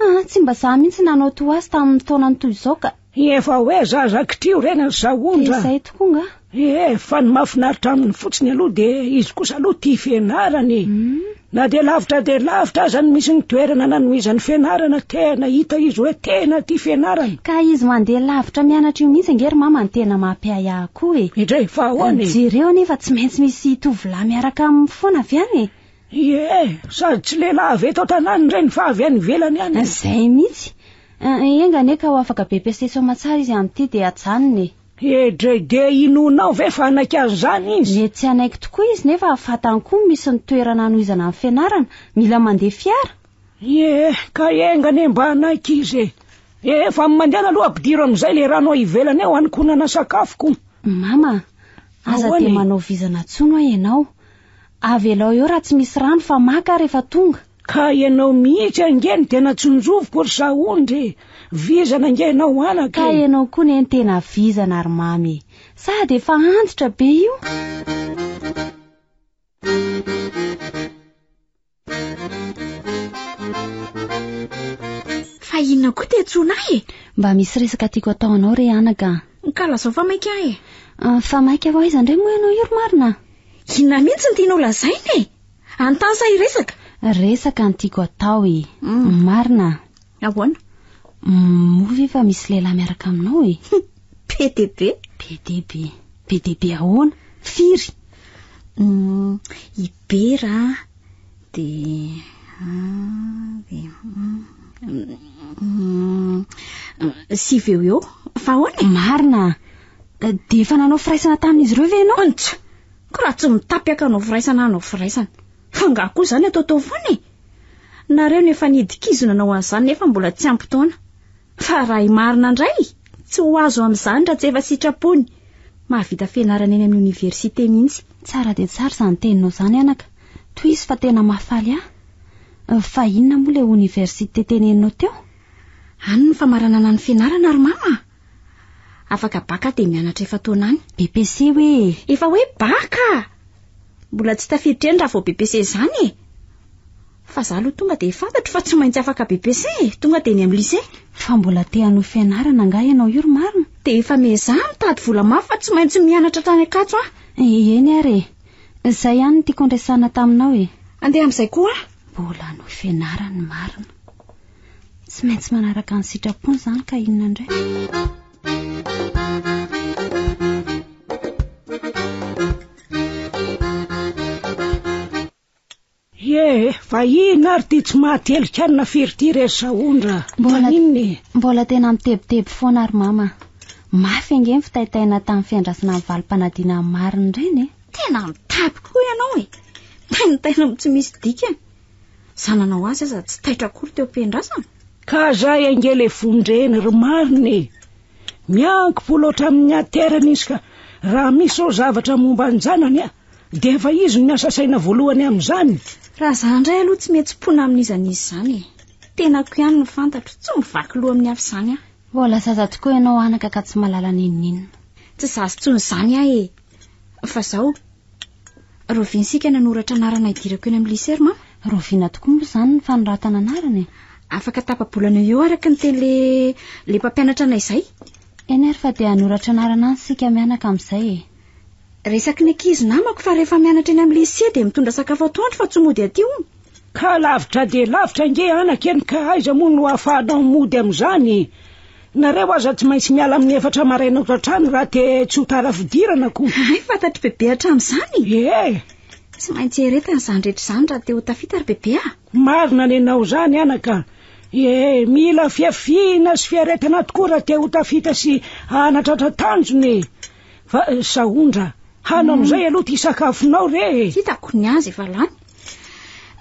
[SPEAKER 3] Ah, tsy mba za mihitsy nanao toa azy tamin'ny taonany toy izao ka.
[SPEAKER 4] Efa hoe zaza kitrio ireny ry Sahondra.
[SPEAKER 3] Dia izay tokoa nga.
[SPEAKER 4] Ie, fa ny mahafinaritra aminy fotsiny aloha dia izy kosa aloha tia fianarana e. Na dia lavitra dia lavitra aza no misy ny toerana nanohizany fianarana, tena hita izy hoe tena tia fianarana.
[SPEAKER 3] Ka izy mandeha lavitra mianatra io mihitsy ange ry mama no tena mampiahiahy koa e.
[SPEAKER 4] Indray, fa ahoana e?
[SPEAKER 3] Jereo anie fa tsy maintsy misy tovolahy miaraka aminy foana avy any e.
[SPEAKER 4] Ie, sady tsy lehilahy avy eto an-tanàna ireny fa avy any ivelany any.
[SPEAKER 3] Izay mihitsy. Enga anie ka ho afaka BEPC soamatsara izy amin'ity dia ajanony e.
[SPEAKER 4] Edrey, dia inoanao ve fa hanaiky an'izany izy?
[SPEAKER 3] Mety tsy hanaiky tokoa izy nefa fantany koa misy ny toerana hanohizana ny fianarana, mila mandeha fiara.
[SPEAKER 4] Ie, ka enga anie mba hanaiky izy e. Efa mandehana aloha ampidiro amin'izay ilay rano ao ivelany ao hanokonana sakafoko.
[SPEAKER 3] Mama, aza
[SPEAKER 4] Ahoana
[SPEAKER 3] dia
[SPEAKER 4] e?
[SPEAKER 3] manao vizana intsony hoa ianao. Avelao eo raha tsy misy rano fa maka aho rehefa tonga.
[SPEAKER 4] Ka ianao mihitsy ange no tena tsinjoviko ry Sahondra e! Vizana ange ianao anaka
[SPEAKER 3] Ka
[SPEAKER 4] e!
[SPEAKER 3] ianao koa ne no tena vizana ry Mamy e! Sady efa antitra be io.
[SPEAKER 6] Fa inona koa te antsoina ahy e?
[SPEAKER 3] Mba misy resaka tiako atao anao re anaka a!
[SPEAKER 6] Ka lazao fa maika ahy e!
[SPEAKER 3] Ah, fa maika ho aiza indray moa ianao io ry marina?
[SPEAKER 6] Inona mihitsy no tianao lazaina e? Anontany sa hiresaka?
[SPEAKER 3] Resaka no tiako atao e! Marina.
[SPEAKER 6] Ahoana?
[SPEAKER 3] Moa ve fa misy lehilahy miaraka aminao e?
[SPEAKER 6] Be dia be.
[SPEAKER 3] Be dia be. Be dia be ahoana? Firy?
[SPEAKER 6] I Bera dia dia sivy eo eo. Fa ahoana e?
[SPEAKER 3] Marina. Dia efa nanao firaisana tamin'izy ireo ve ianao?
[SPEAKER 6] Antsa! Ko raha tsy mitapy aho ka hanao firaisana hanao firaisana. Fa angaha koa izany ataotao foana e? Nareo no efa nihidikizo nanao an'izany nefa mbola tsy ampy taona. Fa raha i Marina indray, tsy ho azo amin'izany raha tsy efa sitrapony. Mahavita fianarana eny amin'ny oniversite mihitsy.
[SPEAKER 3] Tsara dia tsara izany teninao izany anaka. Tohizo fa tena mahafaly ahy. Fa inona moa ilay oniversite teneninao teo?
[SPEAKER 6] Any ny famaranana ny fianarana ry mama a! Afaka bacc aho dia mianatra efa-taona any.
[SPEAKER 3] BEPC hoe e!
[SPEAKER 6] Efa hoe bacc a! Mbola tsy tafiditra eny raha vao BEPC izany e! Fa za aloha tonga dia fantatro fa tsy maintsy afaka BEPC e! Tonga dia eny amin'ny lycée.
[SPEAKER 3] Fa mbola te hanohy fianarana angaha ianao io ry marina?
[SPEAKER 6] Dia efa miezaha mitady vola mafy fa tsy maintsy mianatra hatrany Ankatso aho.
[SPEAKER 3] Eny ary e! Izay ihany no tiako andresana taminao e!
[SPEAKER 6] Andeha amin'izay koa aho.
[SPEAKER 3] Mbola hanohy fianarana ny marina. Tsy maintsy manaraka ny sitrapony izany ka inona indray?
[SPEAKER 4] Ie, fa inona ary ity tsy mahatelik'anina firy ity re Sahondra?
[SPEAKER 3] Mbola,
[SPEAKER 4] Maninona e?
[SPEAKER 3] mbola tena mitebiteby foana ary mama. Mafy ange ny fitaitaina tamin'ny fiandrasana ny valim-panadinana marina ireny e.
[SPEAKER 6] Tena mitapy koa ianao e! Taintaina amin'ny tsy misy dikany. Za nanao azy aza tsy taitra akory teo am-piandrasana.
[SPEAKER 4] Ka zay ange le fon-dreny ry marina e! Miankim-po loatra amin'ny aterany izy ka raha misy zao zavatra momba an-janany a, dia efa izy no miasa saina voalohany amin'izany.
[SPEAKER 6] Raha za indray aloha tsy mihetsi-pona amin'iza n'iza izany e! Tenako ihany no fantatro, tsy mivaky loha amin'ny hafa izany aho.
[SPEAKER 3] Mbola zaza tokoa ianao anaka ka tsy mahalala n'inon'inona.
[SPEAKER 6] Tsy zaza intsony izany aho e! Fa zao, Rahoviana isika nanoratra anarana hidirako eny amin'ny lycée ry mama?
[SPEAKER 3] Rahoviana tokoa moa izany ny fanoratana anarana e?
[SPEAKER 6] Afaka tapa-bolana eo eo araka ny tenin'le le mpampianatra anay izay.
[SPEAKER 3] Eny ary fa dia hanoratra anarana any isika mianaka amin'izay e.
[SPEAKER 6] Resaky ny ankizy namako fa rehefa mianatra eny amin'ny lycée dia mitondra sakafo atoandro fa tsy mody aty hono.
[SPEAKER 4] Ka lavitra dia lavitra ange anaka eny ka aiza moa no ahafahanao mody amin'izany e? Nareo aza tsy maintsy miala amin'ny efatra maraina ato an-trano raha te tsy ho tara fidirana ko.
[SPEAKER 6] Hay fantatr'i Bebe hatramin'izany
[SPEAKER 4] e! Ie!
[SPEAKER 6] Tsy maintsy eretana izany rehetra izany raha te ho tafita ry Bebe a!
[SPEAKER 4] Marina nenao izany anaka. Ie, mila fiafiana sy fiaretana tokoa raha te ho tafita sy hanatratra tanjona e! Fa Sahondra, hano amin'izay aloha ity sakafonao re e!
[SPEAKER 6] Hitako ny azy efa lany.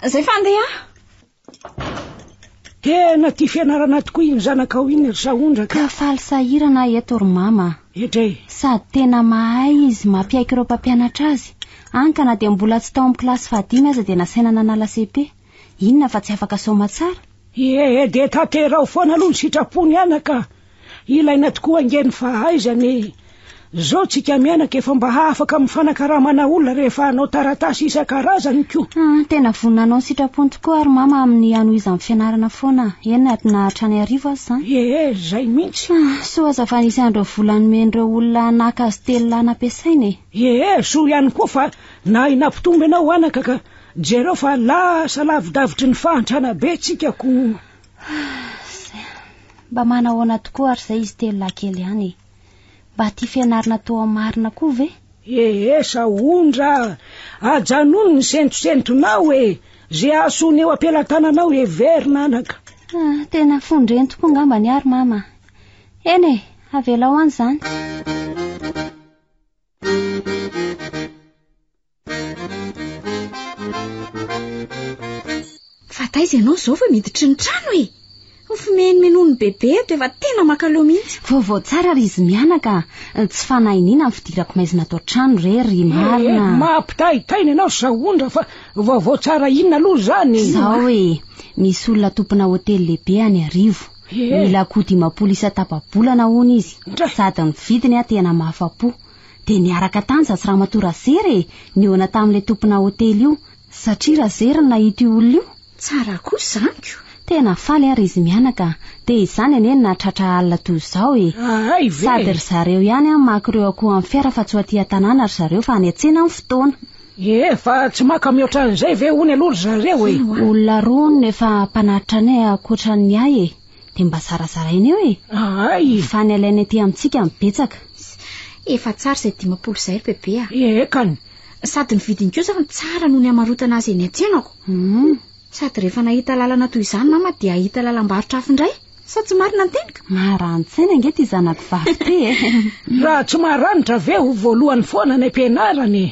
[SPEAKER 6] Izay fa andeha aho.
[SPEAKER 4] Tena tia fianarana tokoa iny zanakao iny ry Sahondra ka.
[SPEAKER 3] Ka faly sahirana aho eto ry mama a.
[SPEAKER 4] Edrey.
[SPEAKER 3] Sady tena mahay izy mampiaiky ireo mpampianatra azy. Hany ka na dia mbola tsy tao amin'ny kilasy fahadimy aza dia nasaina nanala cepe. Inona fa tsy afaka soamatsara?
[SPEAKER 4] Ie, dia tanteraho foana aloha ny sitrapony anaka. Ilaina tokoa ange ny fahaizana e! Zao tsika mianaka efa mba afaka mifanakaramana olona rehefa hanao taratasy isan-karazany ko.
[SPEAKER 3] Ah, tena vonona hanao ny sitrapony tokoa ary mama amin'ny hanohizany fianarana foana, eny na hatrany Iarivo aza izany.
[SPEAKER 4] Ee, zay mihitsy.
[SPEAKER 3] Ah, soa aza fa nisy an'ireo vola nomen'ireo olona naka azy telo lahy nampiasaina e.
[SPEAKER 4] Ee, soa ihany koa fa nahay nampitombo ianao anaka ka jereo fa lasa lavidavitry ny fahantrana be tsika ko.
[SPEAKER 3] Mba manahoana tokoa ary izay izy telo lahy kely ihany e? Mba tia fianarana toa marina koa ve?
[SPEAKER 4] Ee Sahondra a! Ajanony ny sentosentonao e! Ze hahasoa ny eo am-pelatananao heverina anaka.
[SPEAKER 3] Ah, tena fon-dreny tokoa angamba ny ahy ry mama. Eny e, avelao any izany.
[SPEAKER 6] Fa taiza ianao izao vao miditry ny trano e? Ny fimenomenon'ny bebe eto efa tena mankaleo mihitsy.
[SPEAKER 3] Vaovao tsara ry izy mianaka a! Tsy fanahy iniana ny fidirako maizina ato an-trano re ry marina.
[SPEAKER 4] Eh, mampitaitaina ianao Sahondra fa vaovao tsara inona aloha izany?
[SPEAKER 3] Izao e, misy olona tompona hotely lehibe any Iarivo. Mila akoho 50 isan-tapa-bolana hono izy. Sady ny vidiny a tena mahafa-po. Dia niaraka tany izaho sy Ramatoa Razery e! Nihaona tamin'ilay tompona hotely io. Satria Razery no nahita io olona io.
[SPEAKER 6] Tsara kosa izany ko!
[SPEAKER 3] Tena faly ary izy mianaka. Dia izany anie no nahatratra alina toy izao e!
[SPEAKER 4] Hay ve!
[SPEAKER 3] Sady ry zareo ihany an maka ireo akoho amin'ny fiara fa tsy ho aty an-tanàna ry zareo fa any an-tsena ny fotoana.
[SPEAKER 4] Ie, fa tsy maka mihoatra an'izay ve hono aloha ry zareo e?
[SPEAKER 3] Olona roa hono no efa mpanatitra anay ankoatra ny ahy e! Dia mba zarazaraina eo e!
[SPEAKER 4] Hay!
[SPEAKER 3] Fa ny alaina ety amintsika no betsaka.
[SPEAKER 6] Efa tsara izay 50 izay ry bebe a!
[SPEAKER 4] Ie kany!
[SPEAKER 6] Sady ny vidiny koa izany tsara noho ny hamarotana azy eny an-tsenako. Sady rehefa nahita lalana toy izany mama dia hahita lalam-barotra hafa indray. Sao tsy marina ny teniko?
[SPEAKER 3] Maharani-tsaina ange ity zanako vavy ity e.
[SPEAKER 4] Raha tsy maranitra ve ho voalohany foana any am-pianarana e?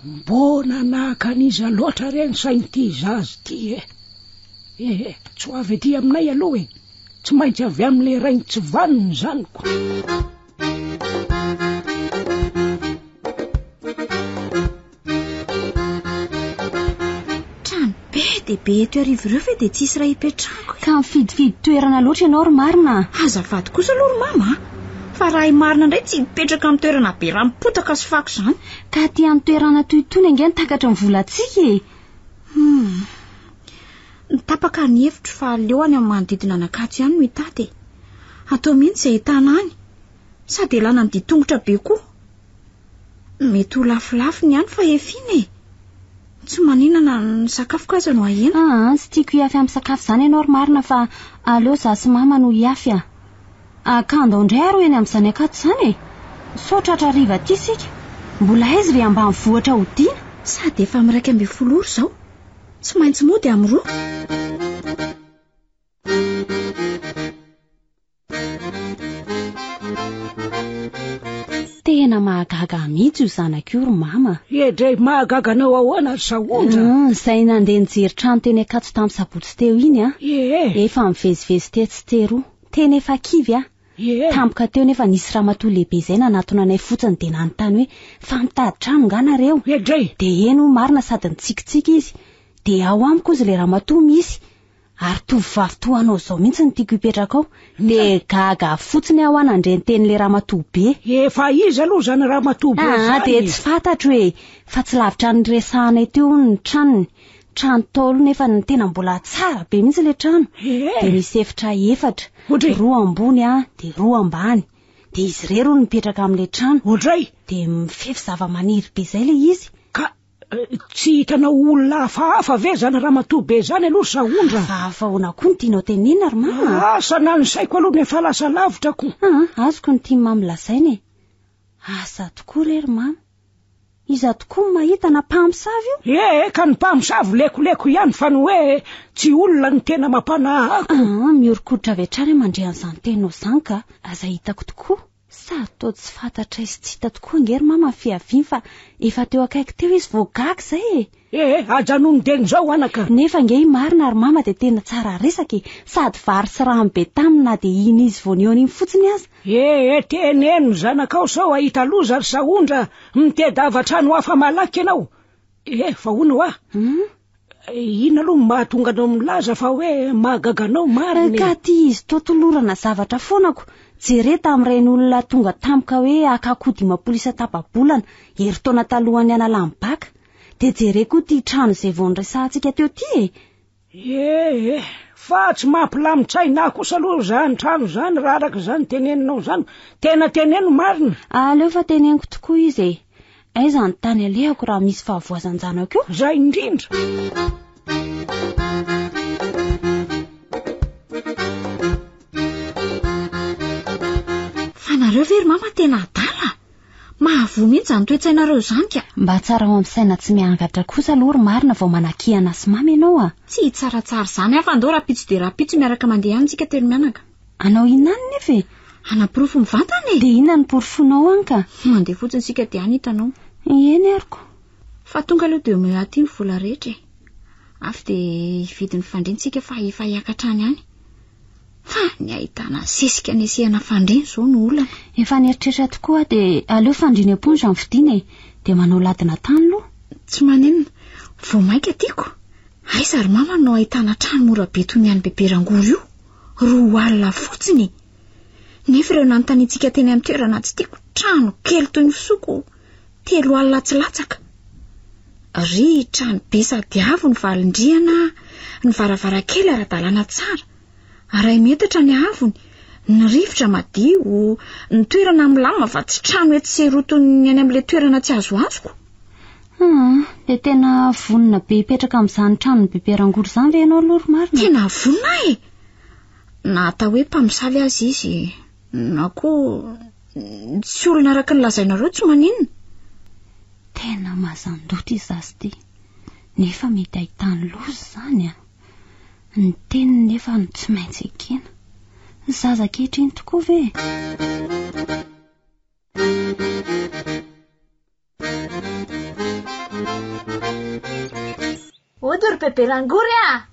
[SPEAKER 4] Mbô nanahaka an'iza loatra re ny sain'ity zaza ity e? Eh, tsy ho avy aty aminay aloha e. Tsy maintsy avy amin'ilay rainy tsy vanona izany ko.
[SPEAKER 6] Trano be dia be eto Iarivo ireo ve dia tsisy iray hipetrahako
[SPEAKER 3] e? Ka mifidifidy toerana loatra ianao ry marina
[SPEAKER 6] a! Azafady kosa aloha ry mama a! Fa raha i marina indray tsy hipetraka amin'ny toerana be rano-potaka sy fako izany.
[SPEAKER 3] Ka aty amin'ny toerana toy itony ange no takatry ny volantsika e!
[SPEAKER 6] Hum. Tapaka ny hevitro fa aleo any amin'ny manodidina an'Ankatso ihany no hitady e! Atao mihitsy izay ahitana any. Sady ialana amin'ny dian-tongotra be koa. Mety ho lafolafo ny any fa efiana e! Tsy maninona na ny sakafoko aza no ahena.
[SPEAKER 3] Aa, tsy tiako hihafy amin'ny sakafo izany ianao ry marina fa aleo izaho sy mama no hihafy a! Ka andao indray ary ho eny amin'izany Ankatso izany e! Sao tratra hariva aty isika. Mbola aiza ry ambanivohitra hodiana?
[SPEAKER 6] Sady efa amin'ny 11 ora izao. Tsy maintsy mody amin'ny roa.
[SPEAKER 3] Tena mahagaga ahy mihitsy io zanako io ry mama.
[SPEAKER 4] Edrey, mahagaga anao ahoana ry Sahondra?
[SPEAKER 3] Izay nandeha nijery trano teny Ankatso tamin'ny sabotsy teo iny an.
[SPEAKER 4] Ie.
[SPEAKER 3] Efa mivezivezy tetsy sy teroa. Tena efa kivy aho.
[SPEAKER 4] Ie.
[SPEAKER 3] Tampoka teo nefa nisy ramatoa lehibe izay nanatona anay fotsiny dia nanontany hoe fa mitady trano nga nareo?
[SPEAKER 4] Edrey.
[SPEAKER 3] Dia eny hoy marina sady nitsikitsiky izy. Dia ao amiko hozy ilay ramatoa misy. Ary tovovavy toa anao izao mihitsy no tiako hipetraka ao. Dia gaga fotsiny aho hoa nandre ny tenin'ilay ramatoa be.
[SPEAKER 4] Efa iza aloha izany ramatoa be
[SPEAKER 3] Ah,
[SPEAKER 4] izany
[SPEAKER 3] dia
[SPEAKER 4] e?
[SPEAKER 3] tsy fantatro e! Fa tsy lavitra ny niresahanay teo hono ny tranony. Trano ntaolo nefa ny tena mbola tsara be mihitsy ilay trano.
[SPEAKER 4] Ee.
[SPEAKER 3] Dia misy efitra efatra.
[SPEAKER 4] Ohatry?
[SPEAKER 3] Roa ambony an, dia roa ambany. Dia izy irery hono mipetraka amin'ilay trano.
[SPEAKER 4] Ohatray?
[SPEAKER 3] Dia mifefy zava-maniry be izay ilay izy.
[SPEAKER 4] Ka Tsy hitanao olona hafahafa ve zany ramatoa be zany aloha Sahondra?
[SPEAKER 3] Hafahafa ahoana koa no tianao tenenina ry mama?
[SPEAKER 4] Asa na ny saiko aloha no efa lasa lavitra ko.
[SPEAKER 3] Aa, azoko ny tian'i mama lazaina e. Asa tokoa re ry mama. Iza tokoa no mahita na mpamosavy io?
[SPEAKER 4] Ee, ka ny mpamosavy lekoleko ihany fa ny hoe tsy olona no tena mampanahy ahy ko.
[SPEAKER 3] Aa, mihoron-koditra avy hatrany aho mandre an'izany teninao izany ka. Aza hitako tokoa. Sady toa tsy fantatray sy tsy hita tokoa ange ry mama ny fiaviany fa efa teo akaiky teo izy vao gaga izay e!
[SPEAKER 4] Eh, ajanony dieny izao anaka!
[SPEAKER 3] Nefa ange i Marina ry mama dia tena tsara resaka e! Sady vary sy rano be taminy na dia iny izy vao nihaona iny fotsiny aza.
[SPEAKER 4] Eh, teneno ny zanakao sao hahita loza ry Sahondra, mitedava trano hafa malaky ianao! Eh, fa hono hoa?
[SPEAKER 3] Hum?
[SPEAKER 4] Inona aloha no mahatonga anao milaza fa hoe mahagaga anao marina e?
[SPEAKER 3] Ka ty izy toa tolorana zavatra foana ko. Jere tamin'ireny olona tonga tampoka hoe haka akoho 50 isan-tapa-bolana, herintaona talohan'ny hanalany baka. Dia jere koa ty trano izay vao niresahantsika teo ty e!
[SPEAKER 4] Ee, fa tsy mampilamin-tsaina ahy kosa aloha izany trano izany raha araka izany teneninao izany. Tena teneno marina.
[SPEAKER 3] Aleo fa teneniko tokoa izy e! Aiza ny tany alehako raha misy fahavoazan-janako io?
[SPEAKER 4] Izay indrindra!
[SPEAKER 6] Fa nareo ve ry mama tena adala? Mahavoa mihitsy izany toe-tsainareo izany ka!
[SPEAKER 3] Mba tsarao amin'ny saina tsy miangatra kosa aloha ry marina vao manakihana sy mama ianao a!
[SPEAKER 6] Tsy hitsaratsara izany aho fa andao rahampitso dia rahampitso miaraka mandeha any tsika telo mianaka.
[SPEAKER 3] Hanao inona any nefa e?
[SPEAKER 6] Hanaporofo mivantana e!
[SPEAKER 3] Dia inona no porofonao any ka?
[SPEAKER 6] Mandeha fotsiny isika dia any hitanao.
[SPEAKER 3] Eny ary ko.
[SPEAKER 6] Fa tonga aloha dia omeo aty ny vola rehetra e. Avy dia hividy ny fandriana isika fa efa hiakatra any any. Fa ny ahitana sesika nesehana fandriana izao no olana.
[SPEAKER 3] Efa nieritreritra tokoa aho dia aleo fandriana éponge no vidiana e. Dia manao ladina tany aloha.
[SPEAKER 6] Tsy maninona. Vao mainka tiako. Aiza ry mama no ahitana trano mora be toy ny an'i Bebe Rangory io? 20 fotsiny e! Nefa ireo nanontaniantsika teny amin'ny toerana tsy tiako, trano kely toy ny fisoko, 30 tsy latsaka. Ry trano be sady avo ny valin-drihana, ny varavarankely ara-dalàna tsara, iray metatra ny haavony, ny rivotra madio, ny toerana milamina fa tsy trano etsy sy eroa toy ny any amin'ilay toerana tsy azoazoko.
[SPEAKER 3] Hum, dia tena vonona be hipetraka amin'izany tranon'i Bebe Rangory izany ve ianao aloha ry marina?
[SPEAKER 6] Tena vonona aho e! Na atao hoe mpamosavy aza izy, na koa tsy olona araka ny lazainareo tsy maninona.
[SPEAKER 3] Tena mazan-doha ity zaza ity, nefa mety ahitany loza izany an! Ny teniny nefa no tsy maintsy ekena. Zaza ankehitriny tokoa ve e?
[SPEAKER 6] Ody ry bebe rangory a!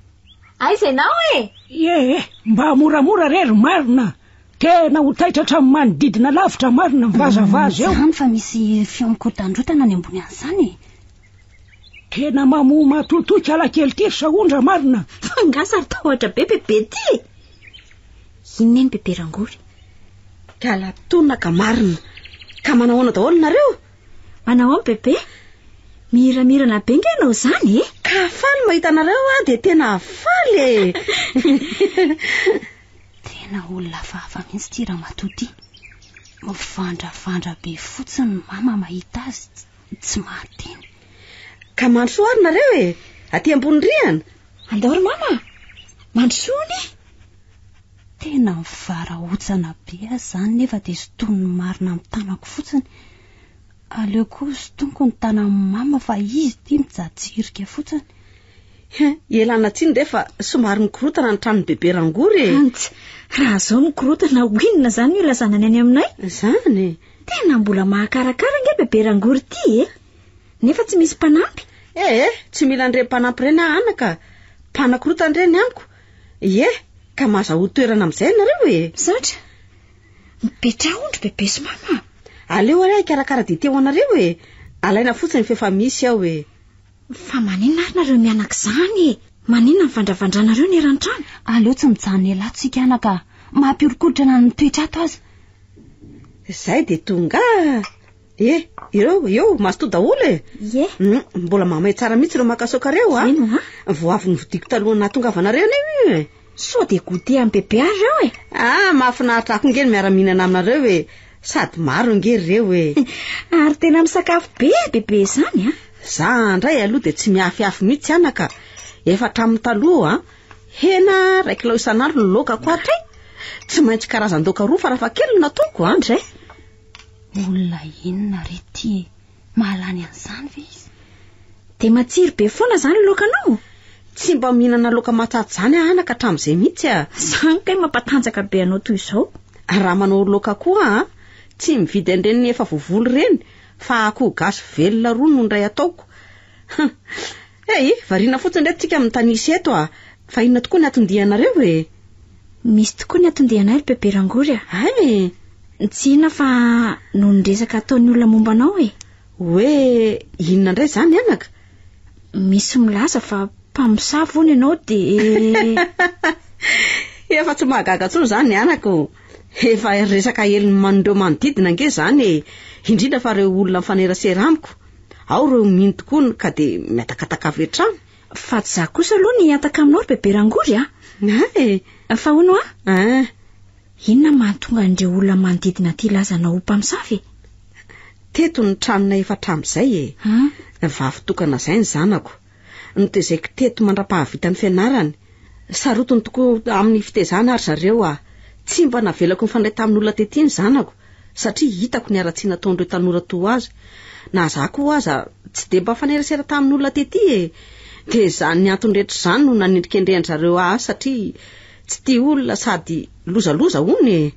[SPEAKER 6] Aiza ianao e?
[SPEAKER 4] Ie e, mba moramora re ry marina. Tena ho taitra hatramin'ny manodidina lavitra marina mivazavaza eo.
[SPEAKER 3] Izany fa misy feo mikotandrotana any ambony any izany e.
[SPEAKER 4] Tena mamoa matotoa ikala kely ity ry Sahondra marina.
[SPEAKER 6] Fa angaha saro-tahotra be bebe ity e? Inona eny bebe rangory?
[SPEAKER 7] Kala ka marina. Ka manahoana daholo nareo?
[SPEAKER 6] Manahoana bebe? Mihiramirana be nge ianao izany e?
[SPEAKER 7] Ka faly mahita anareo aho dia tena faly e!
[SPEAKER 3] Tena olona hafahafa mihitsy ity ramatoa ity. Mivandravandra be fotsiny ny mama mahita azy, tsy mahateny.
[SPEAKER 7] Ka mandrosoa ary nareo e! Aty ambony rihana.
[SPEAKER 6] Andao ry mama! Mandrosoa anie!
[SPEAKER 3] Tena mivarahontsana be aho izany nefa dia sintoniny marina amin'ny tanako fotsiny. Aleo koa sintoniko ny tanan'i mama fa izy ity mijatsirika fotsiny.
[SPEAKER 7] He, ialana tsiny re fa somary mikorotana ny tranon'i bebe Rangory e.
[SPEAKER 6] Antsy, raha zao mikorotana ho inona izany no ilazana ny any aminay?
[SPEAKER 7] Izany e.
[SPEAKER 6] Tena mbola mahakarakara ange bebe Rangory ity e. Nefa tsy misy mpanampy.
[SPEAKER 7] Eh, tsy mila an'ireny mpanampy ireny aho anaka. Mpanakorotana ireny amiko. Ie, ka mahazahoa toerana amin'izay ianareo e.
[SPEAKER 6] Misaotra. Mipetraha ondry bebe sy mama.
[SPEAKER 7] Aleo ary aho hikarakara dite ho anareo e. Alaina fotsiny f'efa misy ao e.
[SPEAKER 6] Fa maninona ary nareo mianaka izany e? Maninona ny vandravandranareo ny eran-trano?
[SPEAKER 3] Aleo tsy mijanona ela ato isika anaka. Mampihoron-koditra na ny mitoetra ato aza.
[SPEAKER 7] Izay dia tonga. E, ireo, eo, mazotoa daholo e.
[SPEAKER 6] Ie.
[SPEAKER 7] Mbola mamay tsara mihitsy ireo makasaoka ireo a.
[SPEAKER 6] Eny a.
[SPEAKER 7] Vao avy novidiako talohan'ny nahatongavanareo anie io e.
[SPEAKER 6] Sao dia goûter an'i bebe ary ireo e.
[SPEAKER 7] Ah, mahafinaritra ahy koa nge ny miara-mihinana aminareo e. Sady maro nge ireo e.
[SPEAKER 6] Ary tena misakafo be bebe izany a.
[SPEAKER 7] Za indray aloha dia tsy miafiafy mihitsy anaka. Efa hatramin'ny taloha a. Hena iray kilao isan'andro no laokako hatray. Tsy maintsy karazan-daoka roa farafahakeliny no ataoko a.
[SPEAKER 6] Indray.
[SPEAKER 3] Olona inona re ity e? Mahalany an'izany ve izy?
[SPEAKER 6] Dia matsiro be foana izany ny laokanao?
[SPEAKER 7] Tsy mba mihinana laoka matsatso izany aho anaka hatramin'izay mihitsy a!
[SPEAKER 6] Izany kay mampatanjaka be anao toy izao.
[SPEAKER 7] Raha manao laoka koa aho, tsy mividy an'ireny efa voavoly ireny fa akoho gasy velona roa no indray ataoko. Hey, variana fotsiny re tsika mitanisa eto a! Fa inona tokoa ny atondianareo e?
[SPEAKER 6] Misy tokoa ny atondianay ry Bebe Rangory a!
[SPEAKER 7] Hay!
[SPEAKER 6] Tsy inona fa noho ny resaka ataon'ny olona momba anao e!
[SPEAKER 7] Hoe inona indray izany anaka?
[SPEAKER 6] Misy milaza fa mpamosavy hono ianao dia...
[SPEAKER 7] Efa tsy mahagaga intsony izany anaka o! Efa resaka helin'ny manondreo manodidina ange izany e! Indrindra fa ireo olona mifanerasera amiko. Ao ireo mino tokoa ka dia mihatakataka avy hatrany.
[SPEAKER 6] Fa tsy za kosa aloha ny hihataka aminao ry Bebe Rangory a!
[SPEAKER 7] Hay!
[SPEAKER 6] Fa hono hoa?
[SPEAKER 7] Ah!
[SPEAKER 6] Inona mahatonga an'ireo olona manodidina aty hilaza anao ho mpamosavy e?
[SPEAKER 7] Teto ny tranonay efa hatramin'izay e! Vavy tokana izay ny zanako. Notezaiko teto mandra-pahavita ny fianarany. Sarotiny tokoa amin'ny fitezana ary zareo a! Tsy mba navelako nifandray tamin'olona tety ny zanako satria hitako ny haratsiana ataon'ireo tanora toa azy. Na za koa aza tsy dia mba mifanerasera tamin'olona tety e! Dia izany antony rehetra izany no nanendrikendrehan-dry zareo ahy satria tsy tia olona sady lozaloza hono e!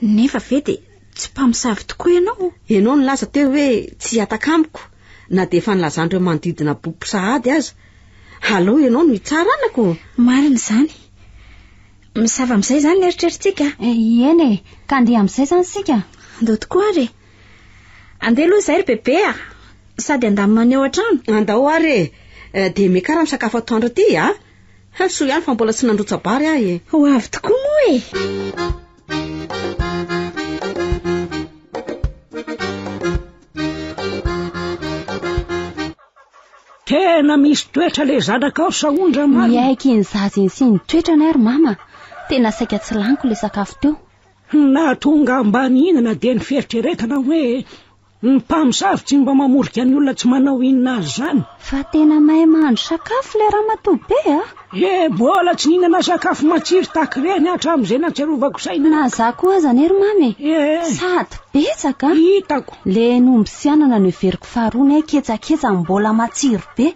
[SPEAKER 6] Nefa ve dia tsy mpamosavy tokoa ianao?
[SPEAKER 7] Ianao nilaza teo hoe tsy hihataka amiko na dia efa nilazan'ireo manodidina bobo sahady aza. Aleo ianao no hitsara anaka ô!
[SPEAKER 6] Marina izany. Misava amin'izay izany ny eritreritsika.
[SPEAKER 3] Eny e, ka andeha amin'izay izany isika.
[SPEAKER 6] Andao tokoa ary e. Andeha aloha izay ry bebe a! Sady handamina ny ao an-trano.
[SPEAKER 7] Andao ary e! Dia miakara misakafo atoandro aty a! Soa ihany fa mbola tsy nandrotsa-bary aho e!
[SPEAKER 6] Ho avy tokoa moa e!
[SPEAKER 4] Tena misy toetra le zanakao Sahondra marina.
[SPEAKER 3] Miaiky iny zaza iny sy ny toetrany ary mama. Tena saika tsy laniko le sakafo teo.
[SPEAKER 4] Nahatonga mba nihinana dia ny fieritreretana hoe Ny mpamosavy tsy mba mamorika ny olona tsy manao inona azy izany.
[SPEAKER 3] Fa tena mahay mahandro sakafo ilay ramatoa be a!
[SPEAKER 4] Eh, mbola tsy nihinana sakafo matsiro tahaka ireny aho hatramin'izay nahatsiarovako saina.
[SPEAKER 3] Na za koa aza anie ry mamy e!
[SPEAKER 4] Eh.
[SPEAKER 3] Sady betsaka a!
[SPEAKER 4] Hitako.
[SPEAKER 3] Le ny omby sy anana noheveriko faharoa ne ketsaketsa mbola matsiro be.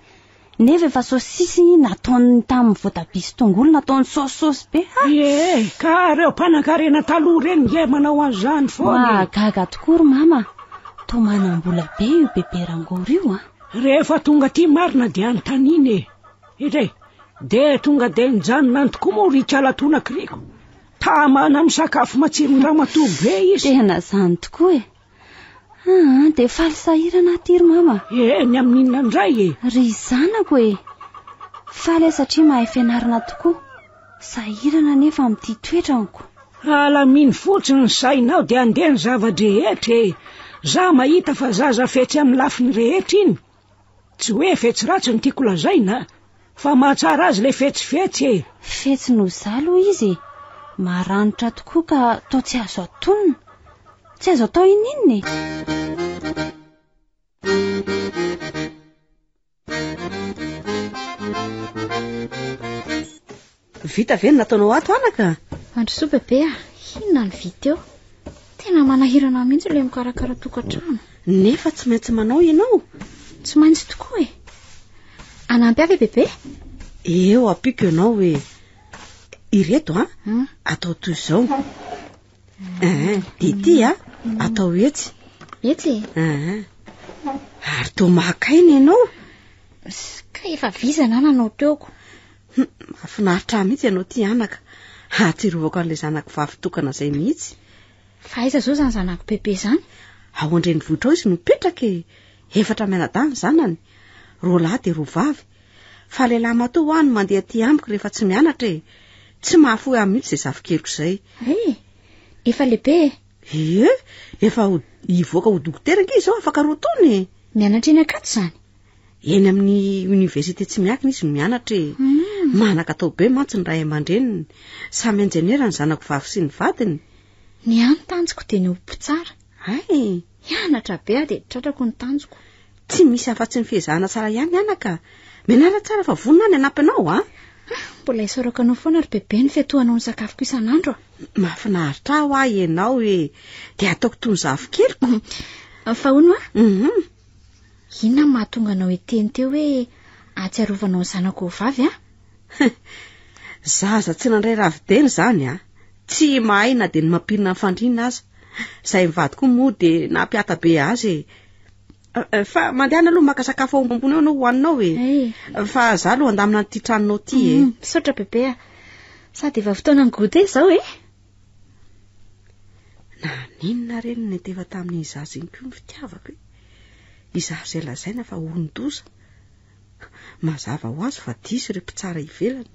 [SPEAKER 3] Nefa efa saosisy nataony tamin'ny voatabia sy tongolo nataony saosisaosy be.
[SPEAKER 4] Ie, ka ireo mpanankarena taloha ireny nge manao an'izany foana.
[SPEAKER 3] Mahagaga tokoa ry mama. Toa manam-bola be io bebe Rangory io an.
[SPEAKER 4] Rehefa tonga aty marina dia anontaniana e. Indray, dia tonga dia nijanona any tokoa moa ry Ikalatona kiriko. Tamana amin'ny sakafo matsiron-dramatoa be izy.
[SPEAKER 3] Tena izany tokoa e. Aa, dia faly sahirana aty ry mama.
[SPEAKER 4] E, ny amin'inona indray e?
[SPEAKER 3] Ry zanako e! Faly aho satria mahay fianarana tokoa. Sahirana anefa amin'ity toetraniko.
[SPEAKER 4] Alamino fotsiny ny sainao dia andeha ny zava-drehetra e! Za mahita fa zaza fetsy amin'ny lafiny rehetra iny. Tsy hoe fetsy ratsy no tiako lazaina fa mahatsara azy ilay fetsifetsy e!
[SPEAKER 3] Fetsy noho izaho aloha izy e! Maranitra tokoa ka toa tsy azo atonina. Tsy azo atao ininona e!
[SPEAKER 7] Vita ve ny nataonao ato anaka?
[SPEAKER 6] Mandrosoa bebe a! Inona no vita eo? Tena manahirana ahy mihitsy ilay mikarakara tokantrano.
[SPEAKER 7] Nefa tsy maintsy manao ianao?
[SPEAKER 6] Tsy maintsy tokoa e! Hanampy ahy ve bebe?
[SPEAKER 7] Eo ampiako ianao e! Ireto a, atao toy izao. Eeh, dia ity a, atao etsy.
[SPEAKER 6] Etsy e?
[SPEAKER 7] Eeh. Ary toa maka aina ianao?
[SPEAKER 6] Ka efa vizana aho nanao teoko.
[SPEAKER 7] Hum, mahafinaritra ahy mihitsy ianao ity anaka. Ahatsiarovako an'ilay zanako vavy tokana izay mihitsy.
[SPEAKER 6] Fa aiza izao izany zanako bebe izany?
[SPEAKER 7] Ao an-drenivohitra ao izy no mipetraka e. Efatra mianadahy ny zanany. Roa lahy dia roa vavy. Fa lehilahy matoa hoa no mandeha aty amiko rehefa tsy mianatra e. Tsy mahafoy ahy mihitsy izay zafikeliko izay.
[SPEAKER 6] Hay, efa lehibe e.
[SPEAKER 7] Ie, efa ho hivoaka ho dokotera ange izao afaka roa taona e.
[SPEAKER 6] Mianatra eny Ankatso izany?
[SPEAKER 7] Eny amin'ny oniversite tsy miankina izy no mianatra e. Manan-katao be mantsy ny ray aman-dreniny. Samy injeniera ny zanako vavy sy ny vadiny.
[SPEAKER 6] Ny ahy ny tanjoko dia ny ho mpitsara.
[SPEAKER 7] Hay!
[SPEAKER 6] Hianatra be aho dia tratrako ny tanjoko.
[SPEAKER 7] Tsy misy afa-tsy ny fiezahana tsara ihany anaka. Mianara tsara fa vonona aho ny hanampy anao a!
[SPEAKER 6] Mbola isaorako anao foana ry bebe ny fiatohanao ny sakafoko isan'andro a!
[SPEAKER 7] Mahafinaritra ahy hoa ianao e! Dia ataoko toy ny zafikeliko.
[SPEAKER 6] Fa hono hoa? Inona no mahatonga anao hiteny teo hoe ahatsiarovanao ny zanako vavy a?
[SPEAKER 7] Zaza tsy nandray ravi-dena izany a! Tsy mahay na dia ny mampirina ny fandriana aza. Izay mivady koa moa dia nampiata be azy e! Fa mandehana aloha maka sakafo ao ambony ao ianao hohaninao e! Fa za aloha handamina an'ity tranonao ity e!
[SPEAKER 6] Misaotra bebe a! Sady efa fotoanan'ny goûter izao e!
[SPEAKER 7] Naninona re no niantefa tamin'iny zaza iny koa ny fitiavako e? Izaho izay lazaina fa olon-doza. Mazava ho azy fa diso ireo mpitsara ivelany.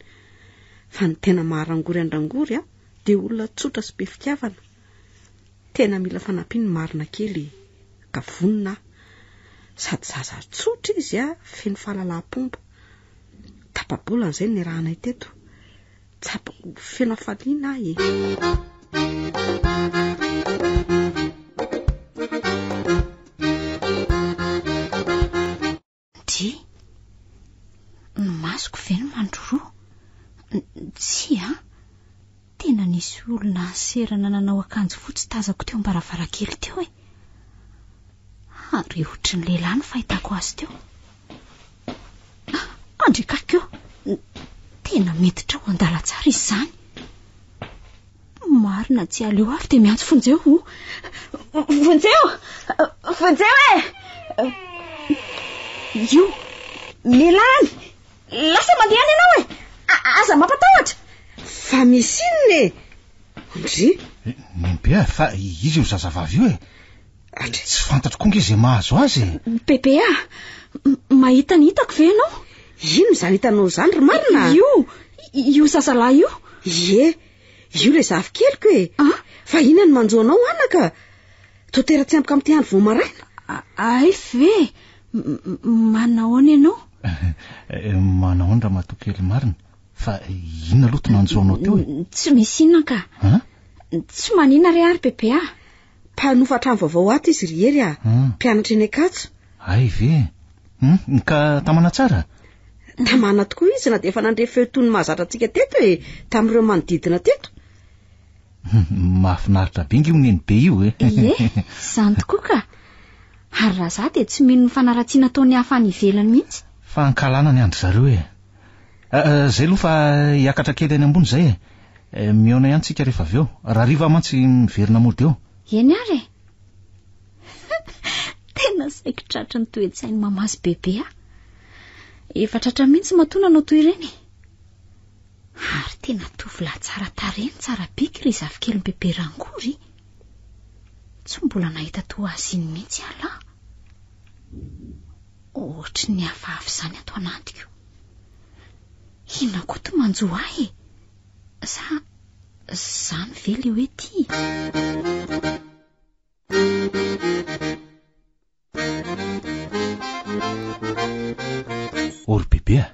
[SPEAKER 7] Fa ny tena maha-rangory an-dRangory a, dia olona tsotra sy be fitiavana. Tena mila fanampiana ny marina kely e. Ka vonona aho. Sady zaza tsotra izy a, feno fahalalam-pomba. Tapa-bolana izay no niarahanay teto. Tsapako ho feno hafaliana aho e.
[SPEAKER 6] Dry, ny masoko ve no mandroroa? Tsia an! Tena nisy olona serana nanao akanjo fotsy tazako teo am-baravarankely teo e! Ary ohatry ny lehilahy no fahitako azy teo. Andriakaiky eo! Tena miditra ao an-dalantsara izy izany. Marina tsy aleo ary dia miantso vonjeo. Vonjeo! Vonjeo e! Io! Lehilahy any! Lasa mandeha any ianao e! Aza mampatahotra!
[SPEAKER 7] Fa misy inona e? Ndry!
[SPEAKER 8] Nenibe a, fa iza io zazavavy io e? Tsy fantatro koa nge izay mahazo azy e!
[SPEAKER 6] Bebe a! Mahita ny hitako ve ianao?
[SPEAKER 7] Inona izany hitanao izany ry marina?
[SPEAKER 6] Io! Io zazalahy io!
[SPEAKER 7] Ie! Io ilay zafikeliko e! Fa inona no manjo anao anaka? Toa tera-tsemboka amin'ity andro vao maraina?
[SPEAKER 6] Hay ve? Manahoana ianao?
[SPEAKER 8] Manahoana ramatoa kely marina? Fa inona aloha ty nanjo anao teo e?
[SPEAKER 6] Tsy misy inona ka! Tsy maninona re ary bebe a!
[SPEAKER 7] Mpanofa trano vaovao ato izy ry Hery a! Mpianatra eny Ankatso.
[SPEAKER 8] Hay ve? Hum, ka tamana tsara?
[SPEAKER 7] Tamana tokoa izy na dia efa nandre feo toy ny mahazatra antsika teto e, tamin'ireo manodidina teto.
[SPEAKER 8] Mahafinaritra be nge io nenibe io e.
[SPEAKER 6] Ie, izany tokoa ka. Ary raha izaho dia tsy mino ny fanaratsiana ataon'ny hafa any ivelany mihitsy.
[SPEAKER 8] Fankahalana ny an-dry zareo e. Zay aloha fa hiakatra kely any ambony zay e. Mihaona ihany tsika rehefa avy eo. Rahariva aho mantsy miverina mody eo.
[SPEAKER 6] Eny ary e. Tena saiky tratry ny toe-tsain'i mama sy bebe aho. Efa tratra mihitsy matoa nanao toy ireny e. Ary tena tovolahy tsara tarehy no tsara bika ry zafikelin'i bebe Rangory. Tsy mbola nahita toa azy iny mihitsy aho lahy. Ohatry ny hafahafa izany ato anatiko. Inona koa ty manjo ahy e? Sa izany ve ilay hoe tia?
[SPEAKER 8] Ô ry bebe a!